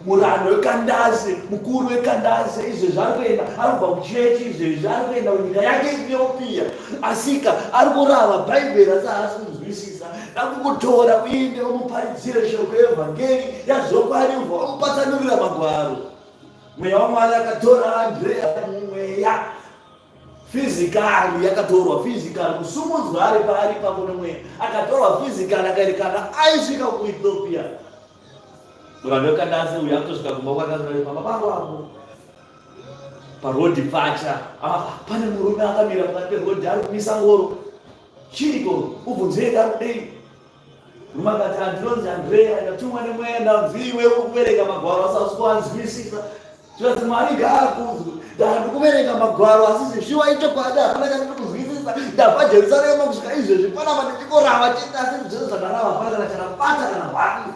murando weKandase, mukuru weKandase. Izvezvi ari kuenda, ari kubva kuchechi, izvezvi ari kuenda kunyika yake Ethiopia, asika ari kurava Bhaibheri asi haasi kunzwisisa. Da kukutora uende umuparidzire shoko yevhangeri yazvokwadi, ubva wamupatsanurira magwaro. Mweya waMwari akatora Andrea mumweya fizikali, yakatorwa fizikali, kusumudzwa ari paari ipapo nemweya, akatorwa fizikali, akaerekana aisvika kuEthiopia. Murando weKandase uyu akutosvika kumba kwake, pamba pangu apo parodhi pfacha, pane murume akamira pakati perodhi ari kumisa ngoro. Chiiko? Ubvunzei ari kudei. Murume akati, handinonzi Andrea, ndatumwa nemweya, ndanzi iwe uri kuverenga magwaro asi hausi kuanzwisisa. Zvikanzi Mwari ngaakudzwe, ndandi kuverenga magwaro asi zvishuwa ichokwadi hapana chandiri kunzwisisa. Ndabva Jerusarema kusvika izvezvi panapa ndichikorava chete, asi zvese zvandarava hapana kana chanabata kana hwani.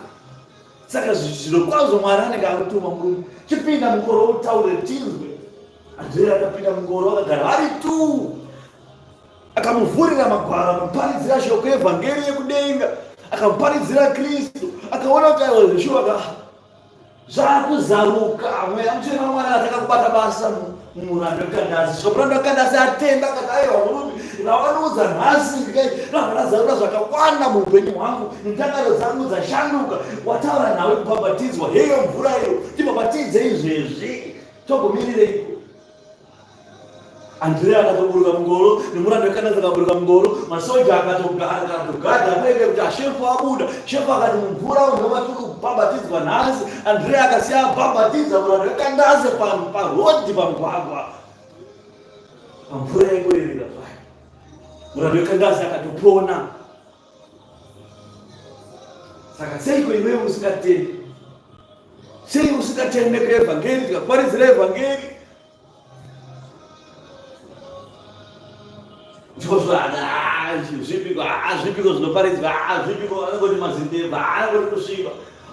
Saka zvirokwazvo Mwari anenge akutuma murume, chipinda mukoro utaure tinzwe. Andrea akapinda mungoro vakagara vari tu akamuvhurira magwaro akamuparidzira shoko evhangeri yekudenga akamuparidzira Kristu akaona kuti aiwa zveshuwa ka zvakuzaruka mweya mutsvene wamwari atanga kubata basa muranda wekandasi svika muranda wekandasi atenda akati aiwa murume ravanoudza nhasi rabva razarura zvakawanda muupenyu hwangu ndangariro dzangu dzashanduka wataura nawe kubhabhatidzwa heyo mvura iyo tibhabhatidze izvezvi Togomirireiko? Andrea akatoburuka mungoro nemuranda wekanasa akaburuka mungoro, masoja akatogadha amwene kuti ashefu abuda. Shefu akati mumvura unhu vatiri kubhabhatidzwa nhasi. Andrea akasiya abhabhatidza muranda wekandase parodhi pamugwagwa. Pamvura yaingoerera zvayo. Muranda wekandase akatopona. Saka seiko iwewe usingatendi? Sei usingatende kuevhangeri tikakuparidzira evhangeri? Zvipiko zvipiko zvinoparidzwa zvipiko anongoti mazindebva anongoti kusviba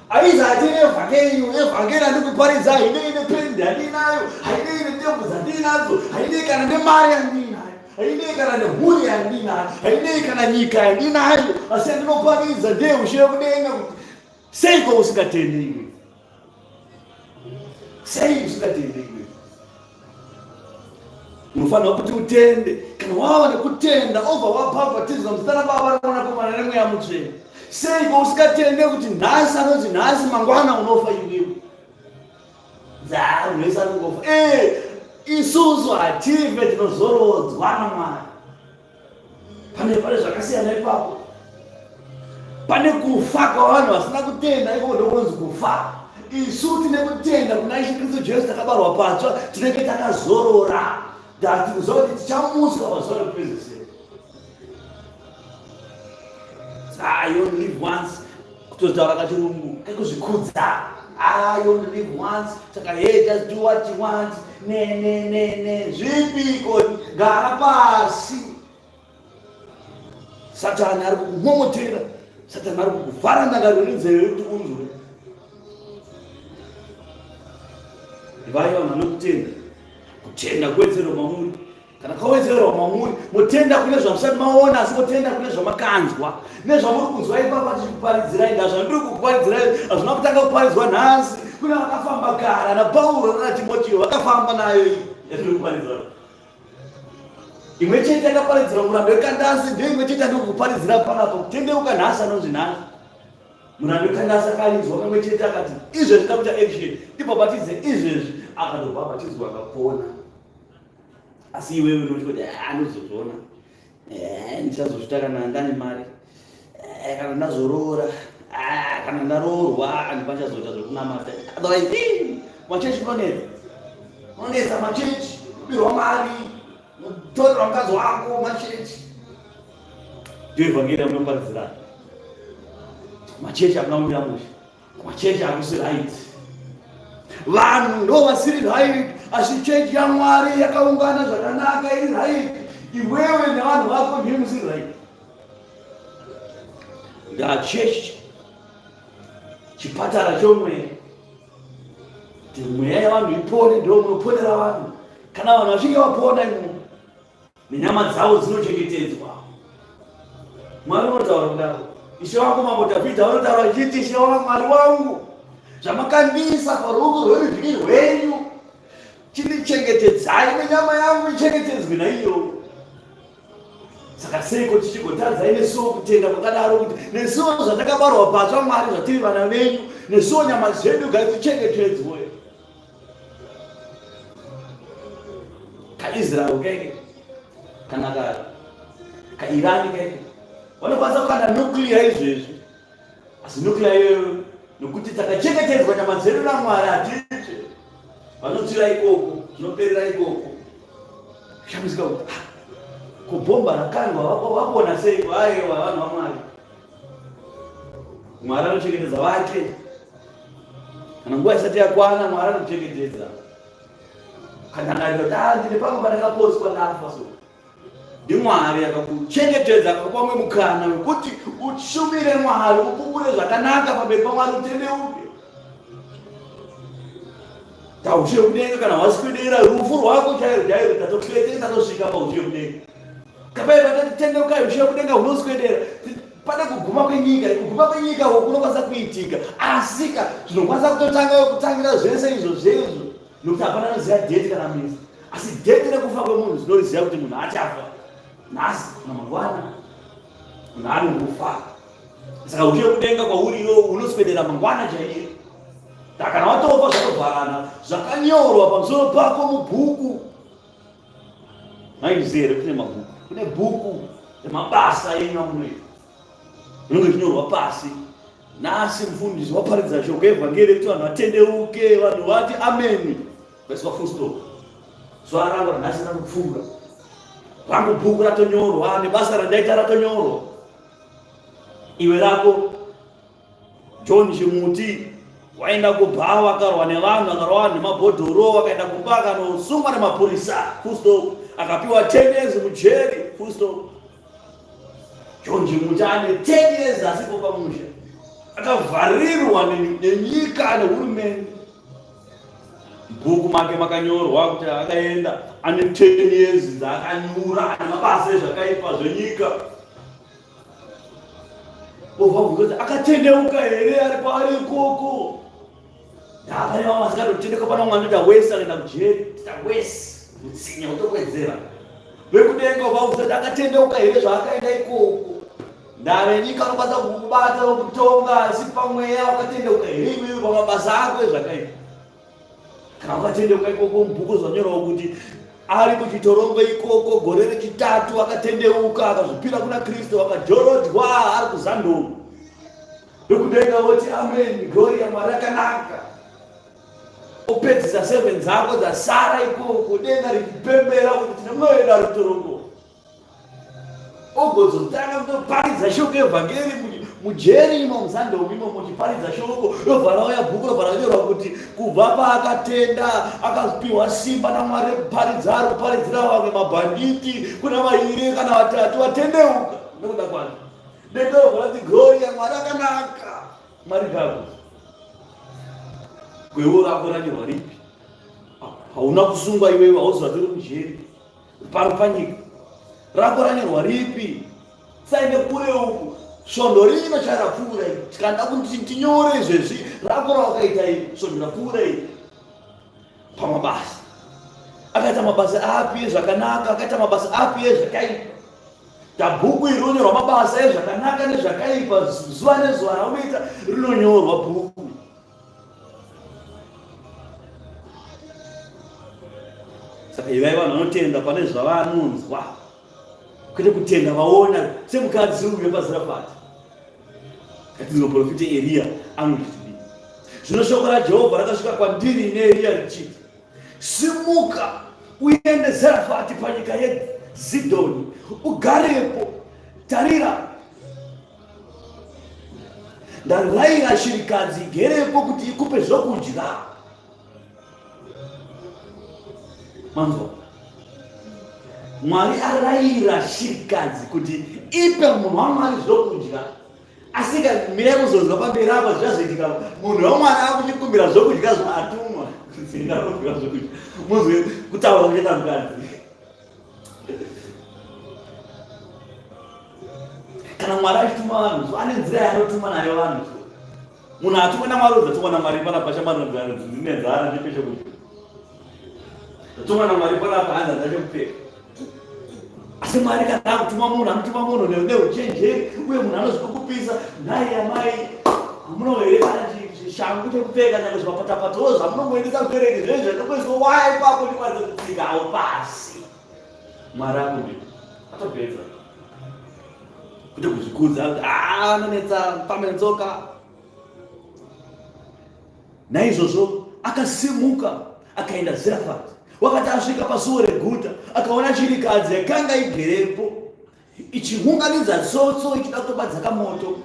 aizi hatine evhangeri evhangeri andikuparidza hainei nependi handinayo hainei netebvu dzandinadzo hainei kana nemari yandinayo hainei kana nemhuri yandinayo hainei kana nyika yandinayo asi yandinoparidza ndeyeushe yekudenga kuti Seiko usingatendi iwe? Sei usingatendi iwe? Unofanira kuti utende. Kana wava nekutenda obva wabhabhatidzwa muzita raBaba reMwanakomana neMweya Mutsvene. Seiko usingatende kuti nhasi anonzi nhasi mangwana unofa iwewe? Dzaa, munhu wese anongofa. Eh, isusu hatife tinozorodzwa naMwari. Pane pane zvakasiyana ipapo. Pane kufa kwavanhu vasina kutenda ikoko ndokunonzi kufa. Isu tine kutenda kuna Ishe Kristu Jesu takabarwa patsva tinenge takazorora. Ndati kuziva kuti tichamutswa pazuva rekupedzisira. Ah, you only live once. Kutotaura kachirungu kekuzvikudza. Ah, you only live once. Saka hey, just do what you want. Ne ne ne ne. Zvipiko gara pasi. Satani ari kukumomotera. Satani ari kukuvhara ndangariro nenzeve yekuti unzwe. Ivai vanhu vanokutenda. Kutenda kuwedzerwa mamuri. Kana kawedzerwa mamuri, motenda kune zvamusati maona, asi motenda kune zvamakanzwa. Nezvamuri kunzwa ipapa tichikuparidzirai, ndazvandiri kukuparidzirai, hazvina kutanga kuparidzwa nhasi. Kune vakafamba kare, ana Pauro nana Timotio vakafamba nayo iyi yatiri kuparidza. Imwe chete yakaparidzirwa muranda wekandasi, ndiyo imwe chete yandiri kukuparidzira panapa. Kutendeuka nhasi anonzi nhasi. Muranda wekandasi akainzwa kamwe chete akati, izvezvi ndakuita action, ndibhabhatidze izvezvi. Akatobhabhatidzwa akapona. Asi iwewe unoti kuti ah, andozozviona eh, ndichazozvita kana ndane mari eh, kana ndazoroora ah, kana ndaroorwa andipachazoita zvekunamata. Otherwise machechi unonetsa, unonetsa machechi, kubirwa mari, kutorerwa mukadzi wako machechi. Ndiyo evhangeri yamunoparidzirana. Machechi hamuna kumira mushe. Machechi hakusi right. Vanhu ndo vasiri right, asi chechi yaMwari yakaungana zvakanaka iri right. Iwewe nevanhu vako ndiye musiri right. Ndachechi chipatara chomweya kuti mweya yevanhu ipone, ndo munoponera vanhu. Kana vanhu vachinge vapona imomo nenyama dzavo dzinochengetedzwa. Mwari unotaura kudaro. Ishe wangu Mambo Dhavhidha vanotaura vachiti, Ishe wangu Mwari wangu, zvamakandiisa paruoko rwerudyi rwenyu, chindichengetedzai nenyama yangu ichengetedzwe naiyo. Saka seiko tichigotadza nesuwo kutenda kwakadaro kuti nesuwo zvatakabarwa patsva Mwari zvatiri vana venyu, nesuwo nyama dzedu ngadzichengetedzwe. KaIsrael keke kana ka kaIran keke vanokwanisa kukanda nuclear izvezvi, asi nuclear iyoyo nokuti takachengetedzwa nyama dzedu naMwari hatitsve, vanotsvira ikoko, zvinoperera ikoko. Shamisika kuti ah, kubhomba rakandwa vakuona sei? Aiwa, vanhu vaMwari, Mwari anochengetedza vake. Kana nguva isati yakwana, Mwari anokuchengetedza. Kana ndariro da ndine pangu pandakapotswa ndafa so. NdiMwari akakuchengetedza akakupa mumwe mukana wekuti ushumire Mwari, upupure zvakanaka pamberi paMwari, utendeuke. Taushe kudenga kana waswedera rufu rwako chairo chairo tatopete tatosvika paushe kudenga. Kapai patati tendeukai ushe kudenga hunoswedera. Pane kuguma kwenyika, kuguma kwenyika uko kunokwanisa kuitika. Asika zvinokwanisa kutotanga kutangira zvese izvo zvezvo. Nokuti hapana anoziva date kana misi. Asi date rekufa kwemunhu tinoriziva kuti munhu achafa nhasi kana mangwana. Munhu anongofa. Saka ushe kudenga kwauri iwe unoswedera mangwana chaiye. Kana watofa zvatovharana zvakanyorwa pamusoro pako mubhuku. Maizviziva here kune mabhuku? Kune bhuku remabasa enyu amunoita. Rinenge richinyorwa pasi. Nhasi mufundisi waparidza shoko evhangeri rekuti vanhu vatendeuke, vanhu vati ameni. Vaiswa full stop. Zuva rangu ranhasi ranopfuura. Rangu bhuku ratonyorwa nebasa randaita ratonyorwa. Iwe rako John Chimuti waenda kubhawa akarwa nevanhu akarwa vanhu nemabhodhoro akaenda kumba akanosungwa nemapurisa full stop akapiwa 10 years mujeri full stop John Chimuti ane 10 years asipo pamusha akavharirwa nenyika nehurumende bhuku make makanyorwa kuti akaenda ane 10 years dzaakanyura ane mabasa ezvakaipa zvenyika Obva kuti akatendeuka here ari kwaari ikoko? Ndapane vamwe vasingatotendeuka pana mwana anoita wese akaenda kujeri, tita wese utsinye utokwedzera. Vekudenga obva kuti akatendeuka here zvaakaenda ikoko? Ndave nyika anokwanisa kukubata vokutonga asi pamweya wakatendeuka here iwewe pamabasa ako ezvakaipa? Kana wakatendeuka ikoko mubhuku zvanyorwa kuti ari kuchitorongo ikoko gore rechitatu akatendeuka akazvipira kuna Kristu akajorodzwa ari kuzandomu ndokudenga voti amen gloria Mwari akanaka opedzisa seven dzako dzasara ikoko denga richipembera kuti tine mwoyo yedu ari kutorongo ogozotanga kutoparidza shoko evhangeri mujeri imo muzandomu imo muchiparidza shoko robva rauya bhuku robva ranyorwa kuti kubva paakatenda akapiwa simba namwari rekuparidza ari kuparidzira vamwe mabhanditi kuna vairi kana vatatu vatendeuka nekuda kwake denga robva rati gloria mwari akanaka mwari ngaakudzwe gwewo rako ranyorwa ripi hauna kusungwa iwewe hauziva tiri mujeri pano panyika rako ranyorwa ripi saende kure uku svondo rino charapfuura iri tikada kuti tinyore izvezvi rako rawakaita iri svondo rapfuura iri pamabasa akaita mabasa api ezvakanaka akaita mabasa api ezvakaipa tabhuku iri rinonyorwa mabasa ezvakanaka nezvakaipa zuva nezuva raunoita rinonyorwa bhuku Saka ivai vanhu vanotenda pane zvavanonzwa kwete kutenda vaona semukadzi uyu wepazirafati. Ngatinzwe muprofita Eriya anoti kudii. Zvino shoko raJehovha rakasvika kwandiri neEriya richiti, Simuka uende Zerafati panyika yeZidhoni ugarepo. Tarira, Ndaraira shirikadzi igerepo kuti ikupe zvokudya. Manzwa? Mwari araira shirikadzi kuti ipe munhu waMwari zvokudya. Asi mirai kuzonzwa pamberi apa zvichazoitika munhu waMwari akuchikumbira zvokudya zvaatumwa. Zvokudya. Munzwe kutaura kuchaita mukadzi. Kana Mwari achituma vanhu so ane nzira yaanotuma nayo vanhu so. Munhu atumwe naMwari udzatumwa naMwari panapa chamanonzara dzine nzara ndipe chekudya. Ndatumwa naMwari panapa hanzi handina chekupfeka. Asi Mwari kana akutuma munhu anotuma munhu neuchenjeri uye munhu anozvikukupisa nhai amai hamunawo here kana shangu chekupfeka nyangwe zvimapatapatawo zvamunongoendesa kukereke zvezvo zvatinongoiswa waya ipapo ndikwanise kutsikawo pasi. Mwari akundi atopedza kwete kuzvikudza kuti ah, anonetsa pamwe netsoka. Naizvozvo akasimuka akaenda Zerafati. Wakati asvika pasuo reguta, akaona chirikadzi yakanga igerepo ichiunganidza tsotso ichida kutobadzaka moto.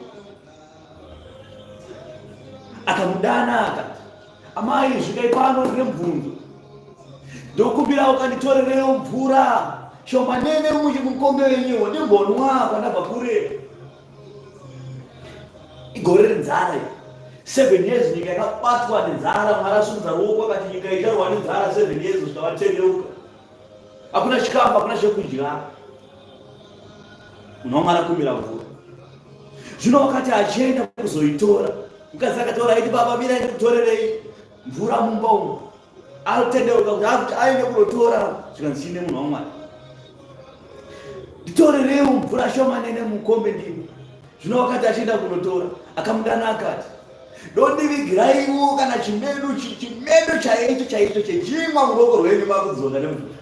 Akamudana akati, Amai, svikai pano ndine mubvunzo. Ndokumbira ukanditorerewo mvura shomanene mukombe wenyuwo ndimbonwa kwandabva kure. Igore renzara iri. Seven years nyika yakabatwa nenzara, Mwari asimudza ruoko akati nyika icharwa nenzara seven years kusvika vatendeuka. Hakuna chikafu, hakuna chekudya. Munhu waMwari akumbira mvura. Zvino wakati achienda kuzoitora, mukadzi akatora aiti baba mirai ndikutorerei mvura mumba umu. Atendeuka kuti akuti aende kunotora zvikanzi chine munhu waMwari. Nditorereiwo mvura shomanene mukombe ndimwe. Zvino wakati achienda kunotora, akamudana akati, Dondivigiraiwo kana chimedu chimedu chaicho chaicho chechingwa muruoko rwenyu makudzoka nemvura.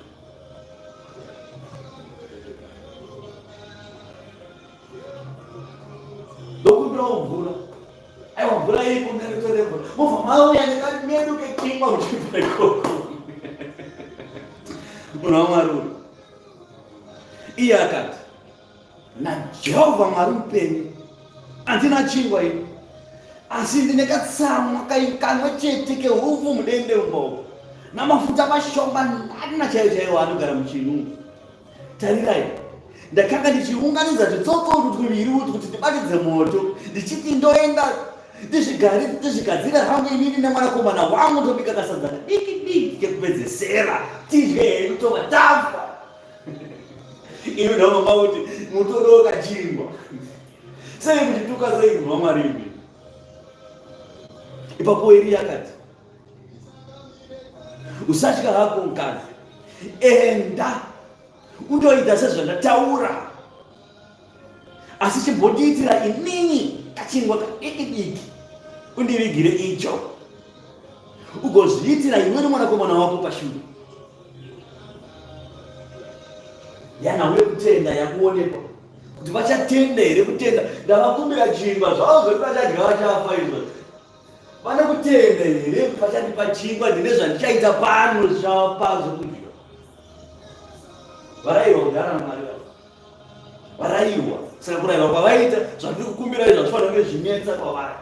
Ndokumbirawo mvura. Aiwa mvura iripo ndinotore mvura. Mobva mauya nekamedu kechingwa muchibva ikoko. Munhu waMwari uyu. Iye akati, naJehovha Mwari mupenyu, handina chingwa ini, asi ndine katsamwa kamwe chete kehufu mudende umo namafuta mashoma nana chaiyo chaiwo anogara muchinu. Tarirai, ndakanga ndichiunganidza tutsotso utwu twuviri utwu kuti ndibatidze moto, ndichiti ndoenda ndizvigadzire hangu inini nemwanakomana wangu, tobika kasadza kadiki diki kekupedzesera tidye hedu tova tafa. Imi ndamama kuti mutoro wakachingwa. Sei muchituka sei munhu waMwari imi? Ipapo Eriya akati, usatya hako mukadzi, enda undoita sezvandataura, asi chimbondiitira inini kachingwa kadiki diki undivigire icho, ugozviitira iwe nemwanakomana wako pashure. Yanhau yekutenda yakuonekwa kuti vachatenda here kutenda. Ndavakumbira chingwa zvavo zvekuti vachadya vachafa izvo. Vane kutenda here kuti vachandipa chingwa ndine zvandichaita pano zvichavapa zvekudya. Varaiwa kudhara naMwari vavo. Varaiwa. Saka kuraiwa kwavaita zvandiri kukumbira izvo hazvifanira kunge zvinetsa kwavari.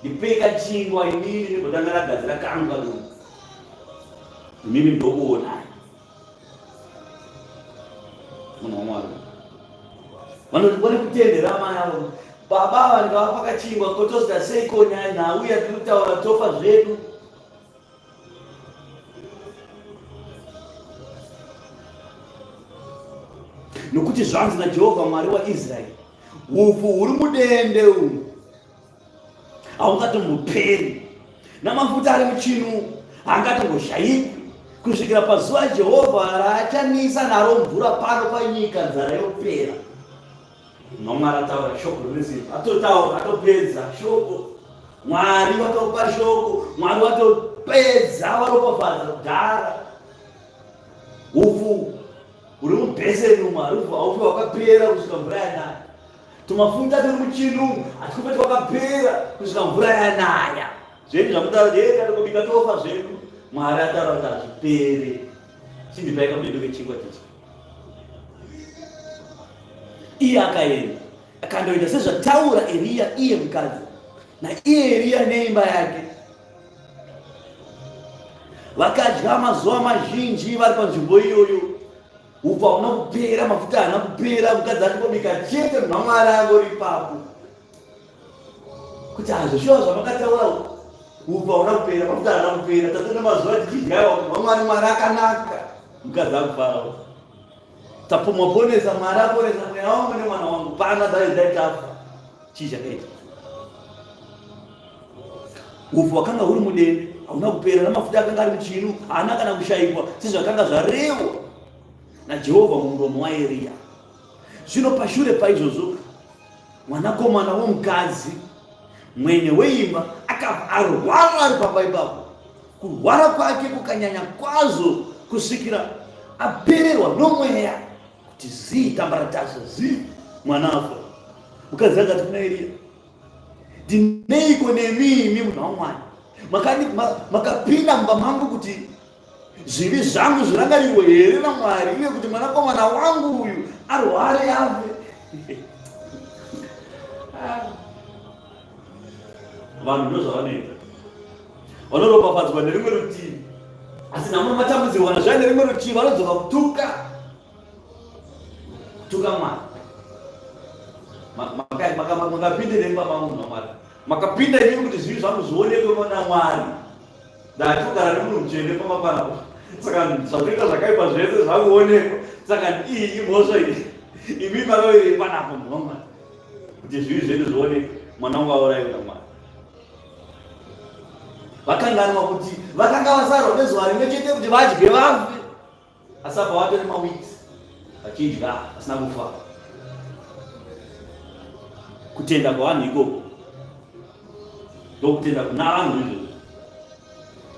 Ndipei kachingwa inini ndimbotanga ndagadzira kangu kaduku. Imimi ndokuonai. Munhu waMwari. Vanoti vane kutendera amai avo. Baba ava ndikavapa kachingwa kotozita seiko nyaya nhau yatiri kutaura tofa zvedu. Nokuti zvanzi naJehovha Mwari waIsraeri, upfu huri mudende umu haungatomboperi namafuta ari muchinu haangatomboshaikwi kusvikira pazuva Jehovha raachanisa naro mvura pano panyika nzara yopera. Mwari ataura shoko rine atotaura atopedza shoko. Mwari vatopa shoko, Mwari vatopedza varopafadza kudhara. Upfu uri mubheseni umu harufu haufi wakapera kusvika mvura yanaya. Tumafuta turi muchinu hatikufe twakapera kusvika mvura yanaya. Zvenyu zvamutaura kuti hey tatongobika tofa zvedu. Mwari ataura kuti hazvipere. Chindipai kamudedo kechingwa tichi. Iye akaenda akandoita sezvataura Eriya iye mukadzi naiye Eriya neimba yake vakadya mazuva mazhinji vari panzvimbo iyoyo. Upfu hauna kupera, mafuta haana kupera, mukadzi achingobika chete, munhu waMwari angori ipapo. Kuti hazvo shuwa zvamakataura upfu hauna kupera, mafuta haana kupera, tatone mazuva tichidyawa, munhu waMwari, Mwari akanaka. Mukadzi akufarawo. Tapumwa ponesa, Mwari aponesa mweya wangu nemwana wangu, pana dai dai tafa. Chii chakaita? Upfu hwakanga huri mudende hauna kupera, namafuta akanga ari muchinu haana kana kushaikwa, sezvakanga zvarehwa naJehovha mumuromo waEriya. Zvino pashure paizvozvo mwanakomana womukadzi mwene weimba akabva arwara ari pamba ipapo. Kurwara kwake kukanyanya kwazvo kusvikira apererwa nomweya kuti zii tambaratasa zii mwana afa. Mukadzi akati kuna Eriya, ndineiko nemi imi munhu waMwari? Makapinda mumba mangu kuti zvivi zvangu zvirangarirwe here naMwari, uye kuti mwanakomana wangu uyu arware afe? Vanhu ndozvavanoita, vanoropafadzwa nerimwe rutivi, asi nhamo nematambudziko kana zvaya nerimwe rutivi vanodzoka kutuka kutuka Mwari. Makapindirei mumba mangu munhu waMwari? Makapinda inini kuti zvivi zvangu zvionekwe mwana Mwari. Ndatogara nemunhu mutsvene pamba panapa. Saka zvatoita zvakaipa zvese zvakuonekwa. Saka iyi imhosva iyi. Imi makavirei panapa munhu waMwari. Kuti zvivi zvedu zvionekwe. Mwana wangu auraiwe naMwari. Vakanganwa kuti vakanga vasarwa nezuva rimwe chete kuti vadye vafe. Asi apa vatori maweeks vachidya vasina kufa. Kutenda kwavanhu ikoko ndokutenda kuna vanhu izvozvo.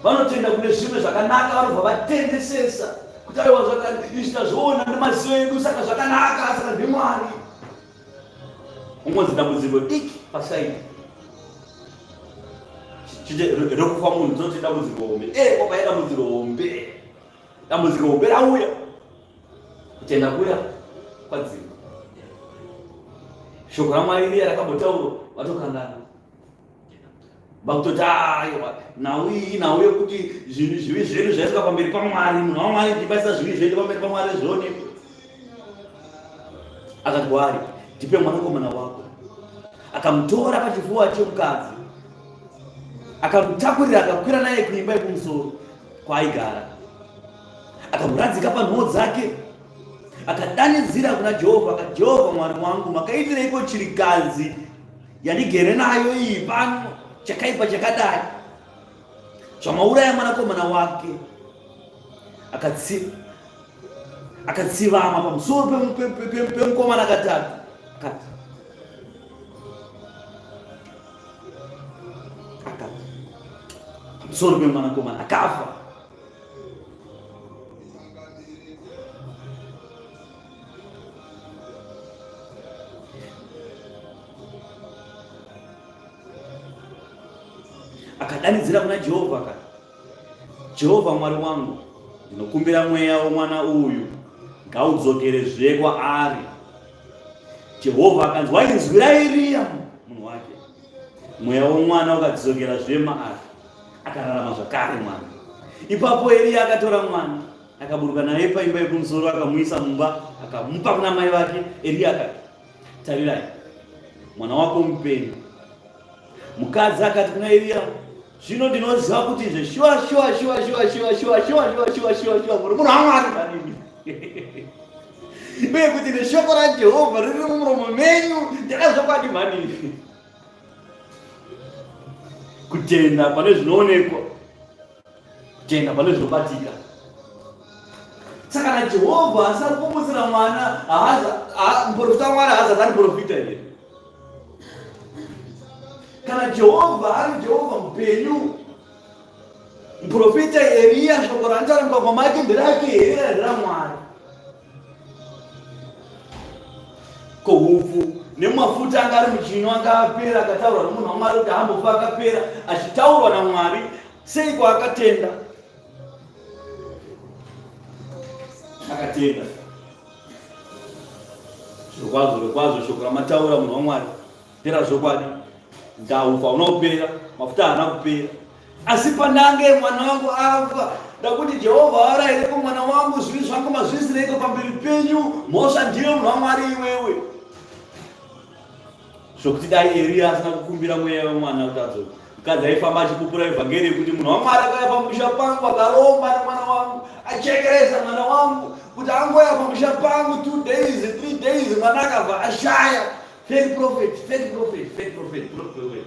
Vanotenda kune zvimwe zvakanaka vanobva vatendesesa kuti aiwa izvi tazviona nemaziso edu saka zvakanaka saka ndimwari. Ungonzi dambudziko diki pasaidi rekufa munhu tinoti dambudziko hombe. Eh, kwakauya dambudziko hombe. Dambudziko hombe rauya. Kutenda kuya kwadzima. Shoko raMwari riya rakambotaurwa vatokanganwa. Vakutoti aiwa nhau iyi nhau yekuti zvinhu zvivi zvedu zvaiswa pamberi paMwari, munhu waMwari ndibaisa zvivi zvedu pamberi paMwari zvionekwe. Akati kwaari, ndipe mwanakomana wako. Akamutora pachifuva chemukadzi, akamutakurira, akakwira naye kuimba yekumusoro kwaaigara, akamuradzika panhoo dzake, akadanidzira kuna Jehovha akati, Jehovha Mwari wangu, makaitireiko chirikadzi yandigere nayo iyi pano chakaipa chakadai, zvamauraya mwanakomana wake? Akatsivama pamusoro pemukomana katatu, akati akati pamusoro pemwanakomana akafa. Akadanidzira kuna Jehovha akati, Jehovha Mwari wangu, ndinokumbira mweya womwana uyu ngaudzokere kwaari. Jehovha akanzwa inzwi raEriya munhu wake, mweya womwana ukadzokera zve maari, akararama zvakare mwana. Ipapo Eriya akatora mwana akaburuka naye paimba yekumusoro, akamuisa mumba, akamupa kuna mai vake. Eriya akati, tarirai, mwana wako mupenyu. Mukadzi akati kuna Eriya, zvino ndinoziva kuti zveshuwa shuwa shuwa shuwa shuwa shuwa shuwa shuwa shuwa shuwa shuwa muri munhu waMwari manini uye kuti neshoko raJehovha riri mumuromo menyu ndakazvokwadi mhanini. Kutenda pane zvinoonekwa, kutenda pane zvinobatika. Saka kana Jehovha asari kumutsira mwana, muprofita waMwari haazati ari muprofita here? Kana Jehovha ari Jehovha mupenyu, muprofita Eriya shoko raanotaura mukanwa make nderake here kana nderaMwari? Ko hupfu nemafuta anga ari muchinu anga apera, akataurwa nomunhu waMwari kuti haambofa akapera, achitaurwa naMwari, seiko akatenda? Akatenda. Zvirokwazvo, zvirokwazvo, shoko ramataura munhu waMwari ndera zvokwadi. Ndaufa hauna kupera, mafuta haana kupera. Asi pandange mwana wangu afa, ndakuti Jehovha araireko mwana wangu, zvivi zvangu mazviisireiko pamberi penyu, mhosva ndiyo munhu waMwari iwewe. Zvokuti dai Eriya asina kukumbira mweya wemwana kuti adzoke. Mukadzi aifamba achipupura evhangeri yekuti munhu waMwari akauya pamusha pangu akaromba nemwana wangu, achekeresa mwana wangu kuti angouya pamusha pangu 2 days, 3 days, mwana akabva ashaya. Fake prophet, fake prophet, fake prophet, prophet.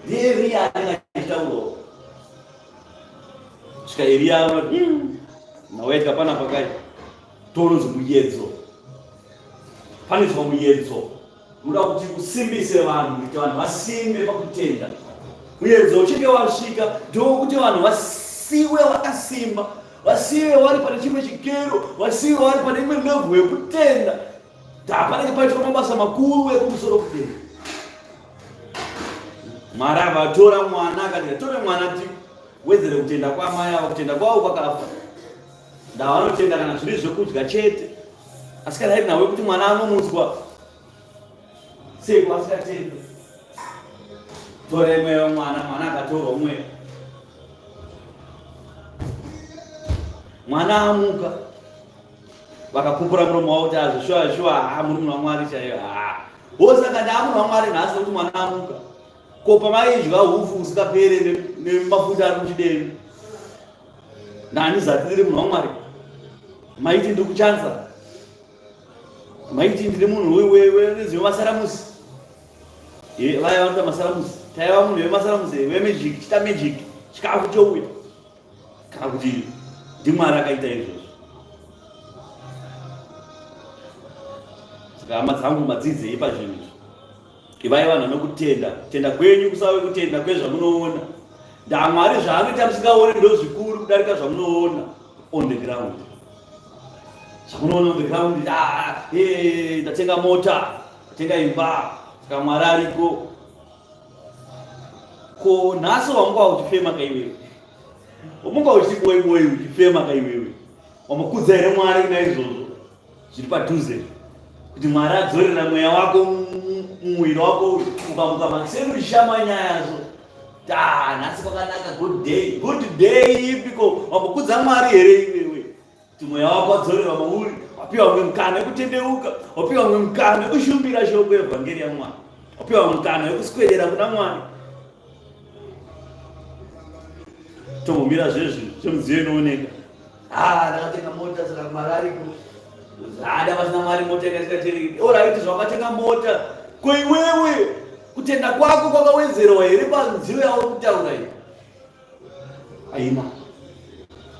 Ndiye Eriya anenge achitaurawo. Svika Eriya anoti, nawaitika panapa kai, tononzi muyedzo. Panoitwa muyedzo. Unoda kuti usimbise vanhu, kuti vanhu vasimbe pakutenda. Muyedzo uchinge wasvika, ndokuti vanhu vasiwe vakasimba, vasiwe vari pane chimwe chikero, vasiwe vari pane imwe level yekutenda. Panenge paitwa mabasa makuru ekumusoro kudenga. Mwari avatora mwana akati tore mwana tiwedzere kutenda kwamai ava, kutenda kwavo kwakafa. Ndavanotenda kana zviri zvekudya chete, asi kana iri nhau yekuti mwana anomutswa seiko asingatendi? Torai mweya wemwana, mwana akatorwa mweya, mwana amuka, vakapupura muromo wavo kuti azvo shuwa shuwa, haa muri munhu waMwari chaiyo. Haa wosaka ndaamunhu waMwari nhasi nekuti mwana amuka. Ko pamaidya hufu usingapere nemafuta ari muchideni, nani zati ndiri munhu waMwari? Maiti ndiri kuchanza, maiti ndiri munhu wemasaramusi, vaya vanoita masaramusi, taiva munhu wemasaramusi, wemagic, chita magic, chikafu chouya. Kana kuti ndiMwari akaita izvozvo? Saka hama dzangu, madzidzei pazvinhu izvi? Ivai vanhu vanokutenda. Kutenda kwenyu kusave kutenda kwezvamunoona. NdaMwari zvaanoita musingaone ndo zvikuru kudarika zvamunoona on the ground. Zvamunoona on the ground, ah, hey, ndatenga mota, ndatenga imba, saka Mwari ariko. Ko nhasi wamuka uchifema kaiwewe, wamuka uchiti boi boi uchifema kaiwewe, wamukudza here Mwari naizvozvo? Zviri padhuze kuti Mwari adzorera mweya wako mumuviri wako. Ukamuka makuseni uchishama nyayazo, ta nhasi kwakanaka, good day. Good day ipiko? Wambokudza Mwari here iwewe kuti mweya wako wadzorerwa mauri, wapiwa mumwe mukana wekutendeuka, wapiwa mumwe mukana wekushumbira shoko yevhangeri yaMwari, wapiwa mukana wekuswedera kuna Mwari? Tombomira zvezvi zvemudziyo inooneka. Ah, ndakatenga mota, saka Mwari ariko. Ada vasina Mwari mota ikaisikatereki. Oraiti, zvawakatenga mota, ko iwewe kutenda kwako kwakawedzerwa here panziyo yauri kutaura iyi? Haina.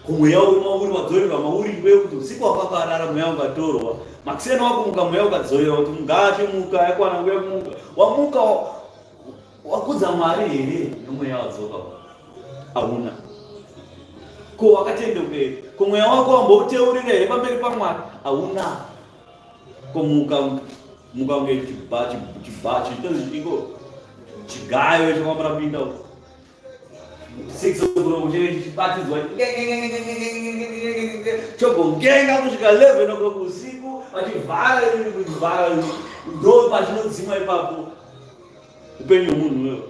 Kumweya uri mauri wadzorerwa mauri iwewe, kuti usiku wakakarara mweya ukatorwa, makuseni wakumuka mweya ukadzorerwa kuti mungachimuka, yakwana nguva yekumuka, wamuka, wakudza Mwari here nomweya wadzoka? Hauna. Ko wakatendeuka here? Ko mweya wako wambouteurira here pamberi paMwari? Hauna. Ko muka muka kunge chibachi iko chigayo chakwamurapinda uko 6 o'clock chinenge chichibatidzwa chogongenga kusvika 11 o'clock usiku, vachivhara vachivhara, ndo pachinodzimwa ipapo. Upenyu hwemunhu wewe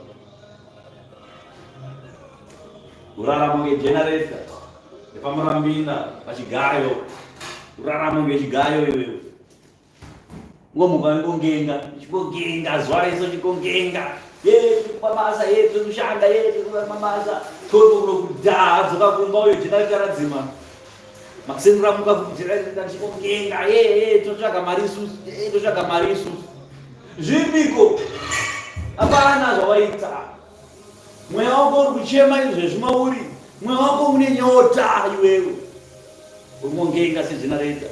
urarama ngegenerator nepamurambinda pachigayo, urarama ngechigayo iwewe. Ngomuka ngongenga, chikongenga zuva rese, chikongenga ye mabasa ye kushanda ye mabasa toto kudhaha, dzoka kumba uyo generator radzima. Makuseni ramuka generator chikongenga ye ye totsvaga mari isusu, ye totsvaga mari isusu. Zvipiko? Hapana zvawaita. Mweya wako uri kuchema izvezvi mauri, mweya wako une nyota iwewe uri kungongenga segenerator.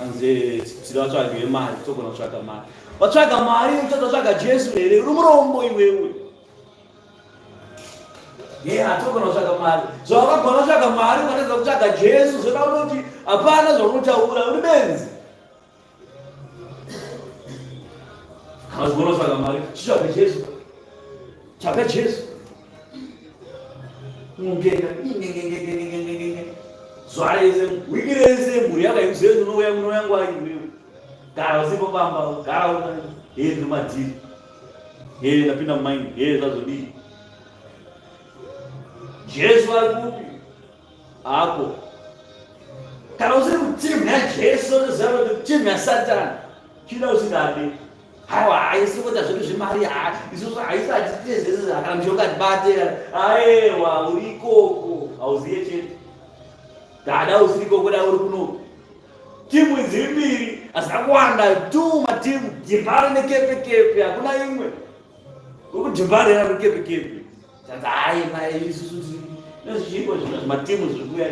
Anzi tiri vatsvagi vemari, togona kutsvaga mari. Watsvaga mari, uchazotsvaga Jesu here? Uri murombo iwewe. Ye, hatogona kutsvaga mari. Zvawakagona kutsvaga mari ukatadza kutsvaga Jesu, zvoda kutoti hapana zvaunotaura, uri benzi. Kana uchigona kutsvaga mari, chitsvaga Jesu, tsvaga Jesu. Unongenga zuva rese, wiki rese, mhuri yako haikuzive. Unouya, unouya nguva iwewe, gara usipo pamba, gara hee ndiri madhiri, hee ndapinda mumaini, hee zvazodii. Jesu ari kupi hako? Kana usiri kutimu yaJesu, unoziva kuti timu yaSatani, chida usingadi. Haiwa, haisi kuita zvedu zvemari, ha isusu haisi hatitezese, kana mishonga tibate. Aiwa, uri ikoko hauziye chete. Dada usiri ikoko, da uri kuno. Timu idzi mbiri hazina kuwanda, tu matimu, Dhimbare neKepe Kepe, hakuna imwe. Uri kuDhimbare era kuKepe Kepe? Tanzi hai mai isusu nezvichiko zvino zvimatimu zviri kuuya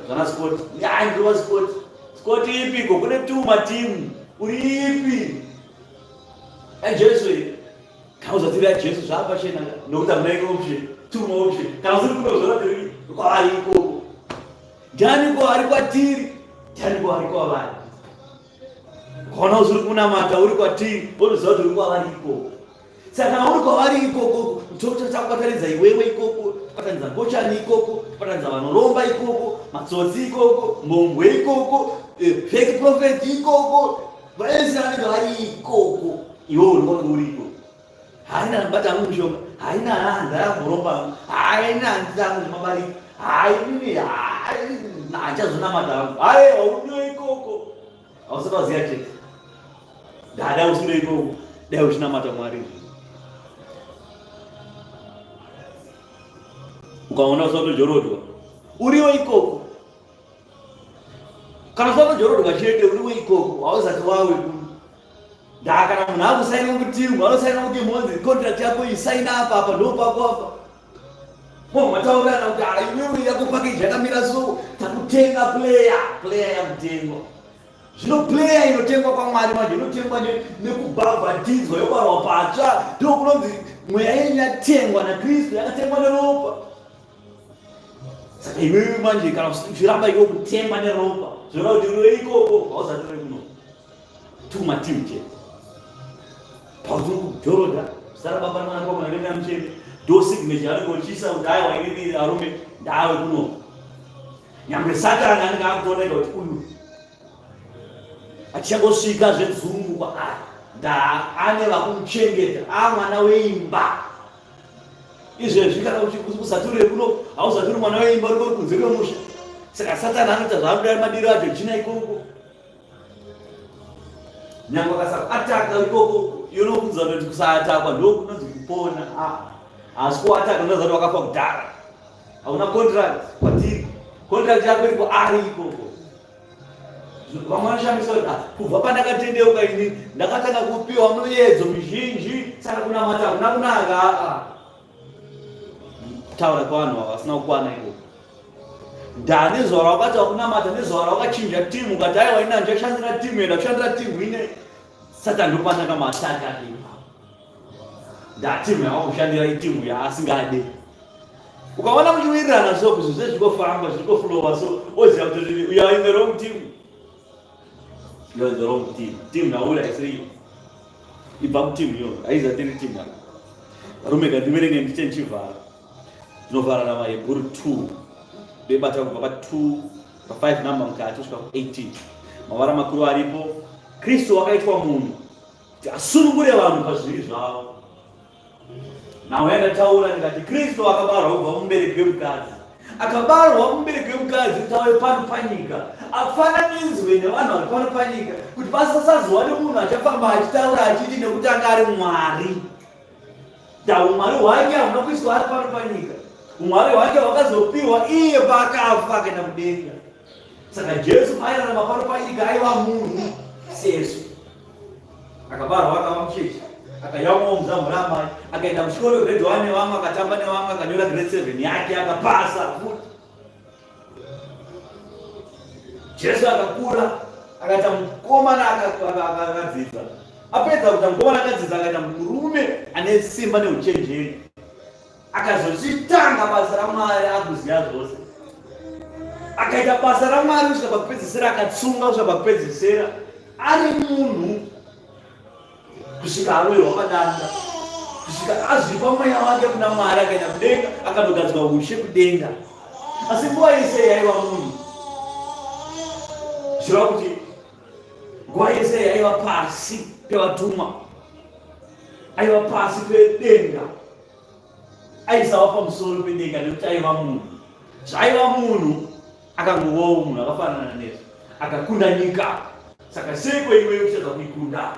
zvana Scott. Hai, ndiri waScott. Scott ipiko? Kune tu matimu, uri ipi? AJesu here? Kana uzatiri aJesu zvapachena, nokuti hamuna imwe option, two more option. Kana usiri kunozora, tiri kwavari ikoko. Ndiani ko ari kwatiri? Ndiani ko ari kwavari? Kana usiri kunamata uri kwatiri, wotoziva kuti uri kwavari ikoko. Saka kana uri kwavari ikoko, tokubatanidza iwewe ikoko, tobatanidza ngochani ikoko, tobatanidza vanoromba ikoko, matsotsi ikoko, mhombwe ikoko, fake prophet ikoko, vese vanenge vari ikoko. Iwe uri kwange uri ikoko. Haina ndibata hangu mushonga, haina handayamboromba hangu, haina handita hangu zvemabarika, hainini handichazonamata hangu. Haiwa, uriyo ikoko, hausati waziva chete. Dada usiri ikoko, dai uchinamata Mwari izvozvo. Ukaona usatojorodwa uriwo ikoko. Kana usatojorodwa chete uriwo ikoko, hauzati wawe kuno. Ndaa kana munhu akusaina kutimu, anosaina kuti monzi contract yako isaina apa apa ndo pako apa. Mo mataurirana kuti ah iwewe yako package yakamira so takutenga player, player yakutengwa. Zvino player inotengwa kwaMwari manje inotengwa nekubhabhatidzwa yobarwa patsva ndokunonzi mweya yenyu yatengwa naKristu yakatengwa neropa. Saka iwewe manje kana uchiramba iwe kutengwa neropa zvoreva kuti uriwe ikoko hauzati uri kuno tuma timu chete pauri kujoroda zita rababa nemwanakomana nemweya mutsvene ndo signature anenge uchiisa kuti aiwa inini arume ndave kuno nyangwe satani anenge akutoona ega kuti uyu achangosvika zvedzungu kwaari ndaa ane vakumuchengeta a mwana weimba izvezvi kana usati uri kuno hausati uri mwana weimba uri kunze kwemusha saka satani anoita zvaanoda madiro acho china ikoko nyangwe akasaataka ikoko yonofunza kuti kusaatakwa ndokunonzi kupona asi kuataka unoziva kuti wakafa kudhara hauna contract kwatiri contract yako iri kwaari ikoko vamwe vanoshamisa kuti ah, kubva pandakatendeuka ini ndakatanga kupiwa muyedzo mizhinji saka kunamata hakuna kunaka aa kutaura kwevanhu ava vasina kukwana ikoko ndaa nezuva rawakati wakunamata nezuva rawakachinja timu ukati aiwa ini handichashandira timu enda kushandira timu ine satani ndopatanga maataki ake ipapo ndaa timu yawakushandira itimu yaasingade ukaona muchiwirirana so kuzvi zve zvikofamba zvikoflowa so oziva kuti you are in the wrong team you are in the wrong team team yauri haisiri iyo ibva kuteam iyo haiza tiri team ayo varume gandiverenge ndiche ndichivhara ndinovhara namahebhuru 2 ndoibata kubva pa2 pa5 number mukati kusvika ku18 mavara makuru aripo kristu wakaitwa munhu kuti asunungure vanhu pazvivi zvavo Nhau yandataura ndikati Kristu akabarwa kubva mumubereki wemukadzi. Akabarwa mumubereki wemukadzi kuti auye pano panyika afananidzwe nevanhu vari pano panyika kuti pasasazova nemunhu achafamba achitaura achiti nekuti anga ari Mwari. Umwari hwake hamuna kuiswa ari pano panyika. Umwari hwake hwakazopiwa iye paakafa akaenda kudenga. Saka Jesu paairarama pano panyika aiva munhu sesu. Akabarwa akava mucheche, akayamwawo muzamhu raamai, akaenda kuchikoro grade 1 nevamwe, akatamba nevamwe, akanyora grade 7 yake akapasa futi. Jesu akakura akaita mukomana akadzidza. Apedza kuita mukomana akadzidza akaita murume ane simba neuchenjeri. Akazochitanga basa raMwari akuziva zvose. Akaita basa raMwari kusvika pakupedzisira, akatsunga kusvika pakupedzisira ari munhu kusvika arohwa padanda, kusvika azvipa mweya wake kuna Mwari, akaenda kudenga, akandogadzwa ushe kudenga. Asi nguva yese yaiva munhu, zvireva kuti nguva yese yaiva pasi pevatumwa, aiva pasi pedenga aisava pamusoro pedenga nekuti aiva munhu zvaaiva munhu akangovawo munhu akafanana nesu akakunda nyika saka seiko iwe uchitadza kuikunda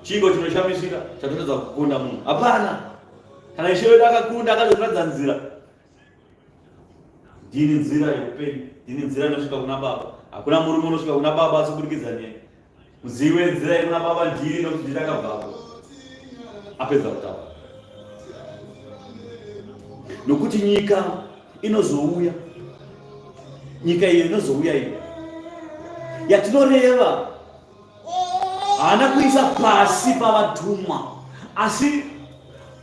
chiiko chinoshamisika chatotadza kukunda munhu hapana kana ishe wedu akakunda akatotiratidza nzira ndini nzira yeupenyu ndini nzira inosvika kuna baba hakuna murume unosvika kuna baba asi kuburikidza neni Muzivi wenzira yekuna baba ndiri nokuti ndakabvapo. Apedza kutaura. Nokuti nyika inozouya, nyika iyo inozouya iyo yatinoreva haana kuisa pasi pavatumwa, asi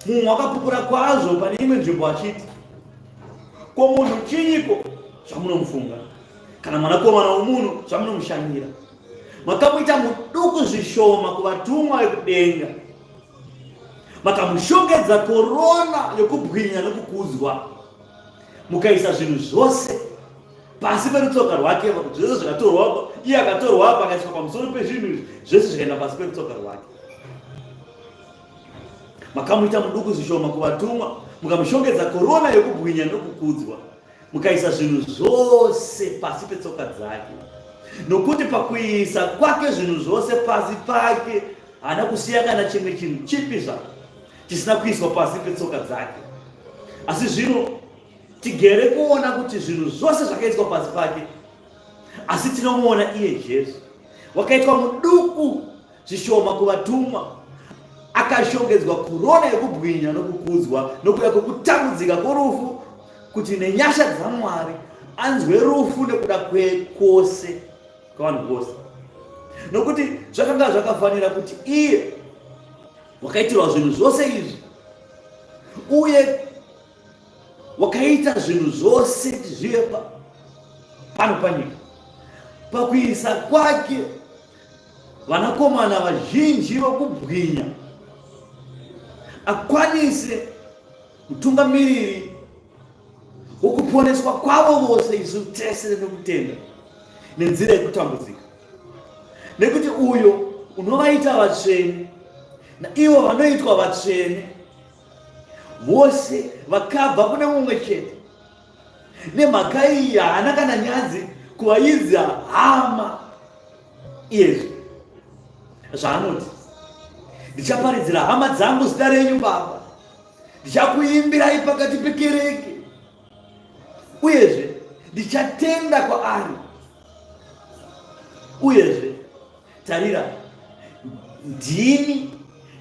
mumwe wakapupura kwazvo pane imwe nzvimbo achiti, ko munhu chinyiko zvamunomufunga, kana mwanakomana womunhu zvamunomushanyira? Makamuita muduku zvishoma kuvatumwa vekudenga, makamushongedza korona yokubwinya nokukudzwa, mukaisa zvinhu zvose pasi perutsoka rwake. Zvese zvakatorwa, iye akatorwa apa akaiswa pamusoro pezvinhu izvi zvese zvikaenda pasi perutsoka rwake. Makamuita muduku zvishoma kuvatumwa, mukamushongedza korona yokubwinya nokukudzwa mukaisa zvinhu zvose pasi petsoka dzake nokuti pakuisa kwake zvinhu zvose pasi pake haana kusiya kana chimwe chinhu chipi zvacho chisina kuiswa pasi petsoka dzake. Asi zvino tigere kuona kuti zvinhu zvose zvakaiswa pasi pake, asi tinomuona iye Jesu wakaitwa muduku zvishoma kuvatumwa, akashongedzwa korona yekubwinya nokukudzwa nokuda kwekutambudzika kworufu, kuti nenyasha dzaMwari anzwe rufu nekuda kwose kwavanhu vose. Nokuti zvakanga zvakafanira kuti iye wakaitirwa zvinhu zvose izvi uye wakaita zvinhu zvose kuti zvive pano panyika pakuisa kwake vanakomana vazhinji vokubwinya akwanise mutungamiriri wokuponeswa kwavo vose isu tese nokutenda nenzira yekutambudzika. Nekuti uyo unovaita vatsvene naivo vanoitwa vatsvene vose vakabva kune mumwe chete. Nemhaka iyi haana kana nyadzi kuvaidza hama. Iyezvi zvaanoti, ndichaparidzira hama dzangu zita renyu Baba, ndichakuimbirai pakati pekereke, uyezve ndichatenda kwaari. Uyezve tarira, ndini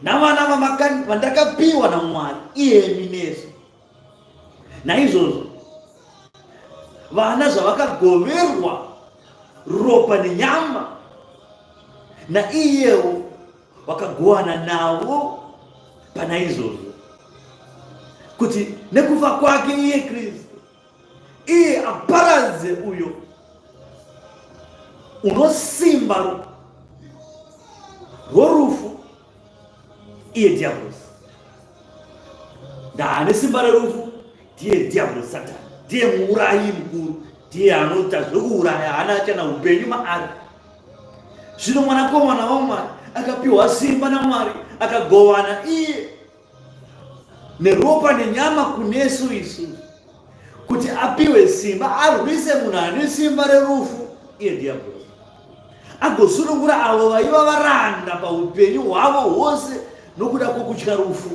navana vandakapiwa naMwari, iyemi nesu. Naizvozvo vana zvavakagoverwa ropa nenyama, naiyewo wakagowana navo pana izvozvo, kuti nekufa kwake iye Kristu iye aparadze uyo unosimba rworufu, iye dhiabhorosi. Ndaane simba rerufu, ndiye dhiabhorosi, Satani ndiye muurayi mukuru, ndiye anoita zvekuuraya, haana chana upenyu maari. Zvino mwanakomana waMwari akapiwa simba naMwari, akagovana iye neropa nenyama kunesu isu, kuti apiwe simba arwise munhu ane simba rerufu, iye dhiabhorosi, agosunungura avo vaiva varanda paupenyu hwavo hwose nokuda kwokutya rufu.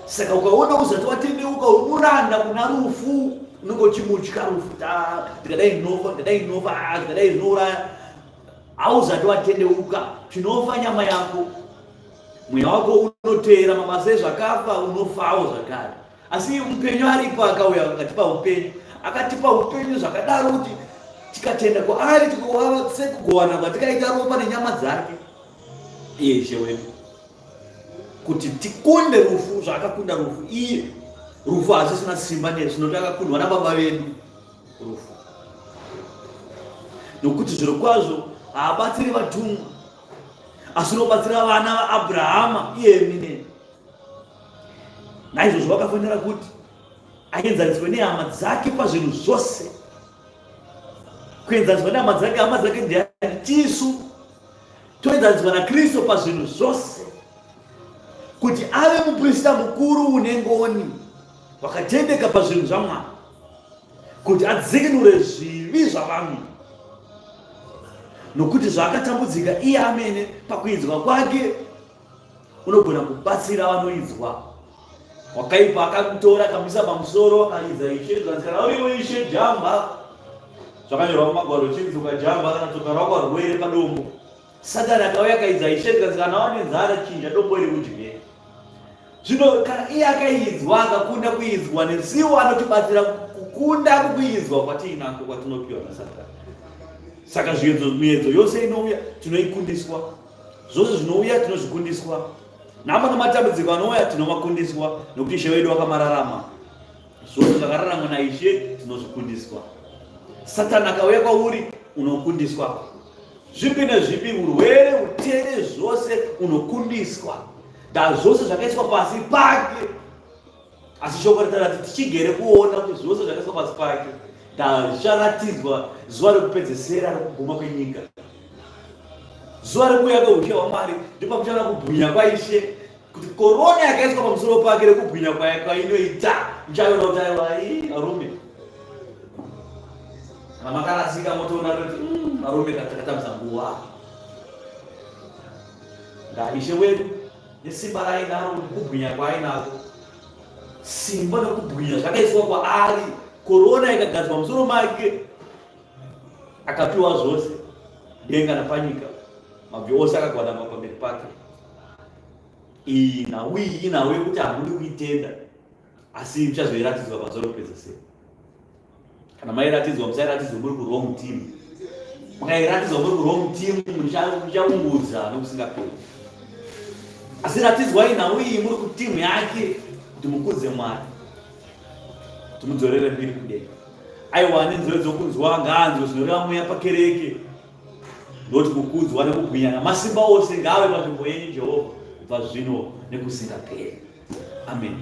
Saka ukaona uzati watendeuka uri muranda kuna rufu, unenge uchimutya rufu. Ndikadai ndinofa, ndikadai ndinofa, ndikadai ndinouraya. Hauzati watendeuka, chinofa nyama yako, mweya wako unoteera mabasa ezvakafa, unofawo zvakare. Asi mupenyu aripo, akauya akatipa upenyu, akatipa upenyu zvakadaro kuti tikatenda kwaari tikova sekugowana kwatikaita ropa nenyama dzake, iye Ishe wedu, kuti tikunde rufu zvaakakunda rufu iye. Rufu hasisina simba nesu, nokuti akakundwa nababa vedu rufu. Nokuti zvirokwazvo haabatsiri vatumwa, asi unobatsira vana vaAbrahama, iyemi neni. Naizvozvo vakafanira kuti aenzaniswe nehama dzake pazvinhu zvose. Kuenzaniswa nehama dzake, hama dzake ndiani? Tisu toenzaniswa naKristu pazvinhu zvose, kuti ave muprista mukuru une ngoni, wakatendeka pazvinhu zvaMwari, kuti adzikinure zvivi zvavanhu. Nokuti zvaakatambudzika iye amene pakuidzwa kwake, unogona kubatsira vanoidzwa. Wakaipa akamutora akamuisa pamusoro, akaidza Ishe, zvanzi kana uriwe Ishe jamba. Zvakanyorwa mumagwaro chinzi ukajamba kana tsoka rwako harwere padombo. Satani akauya akaidza Ishe, zvikanzi kana wane nzara chinja dombo iri udye. Zvino kana iye akaidzwa akakunda kuidzwa, nesuwo anotibatsira kukunda kukuidzwa kwatiinako kwatinopiwa naSatani. Saka zviedzo, miedzo yose inouya tinoikundiswa, zvose zvinouya tinozvikundiswa, nhamo nematambudziko anouya tinomakundiswa, nokuti Ishe wedu wakamararama. Zvose zvakararamwa naIshe tinozvikundiswa. Satani akauya kwauri unokundiswa, zvipi nezvipi, urwere, utere, zvose unokundiswa. Ndazvose zvakaiswa pasi pake. Asi shoko ritarati tichigere kuona kuti zvose zvakaiswa pasi pake ndazvicharatidzwa zuva rekupedzesera rekuguma kwenyika, zuva rekuuya kweushe hwaMwari, ndipo pakuchaona kubwinya kwaIshe, kuti korona yakaiswa pamusoro pake rekubwinya kwainoita. Muchaona kuti aiwa, varume, kana makarasika motoona kuti varume, takatambisa nguva. NdaIshe wedu nesimba raainaro nekubwinya kwaainako. Simba nokubwinya zvakaiswa kwaari, korona ikagadzwa musoro make, akapiwa zvose denga napanyika, mabvi ose akagwadama pamberi pake. Iyi nhau iyi inhau yekuti hamudi kuitenda, asi muchazoiratidzwa pazuva rekupedzisira. Kana mairatidzwa, musairatidzwa muri kuwrong team. Mukairatidzwa muri kuwrong team, muchaungudza nokusingaperi. Asi ratidzwai nhau iyi muri kutimu yake kuti mukudze Mwari, kuti mudzorere mbiri kudenga. Aiwa, ane nzeve dzokunzwa ngaanzwe zvinoreva Mweya pakereke. Ndoti kukudzwa nekubwinya namasimba ose ngaave panzvimbo yenyu, Jehovha, kubva zvino nekusingaperi. Amen.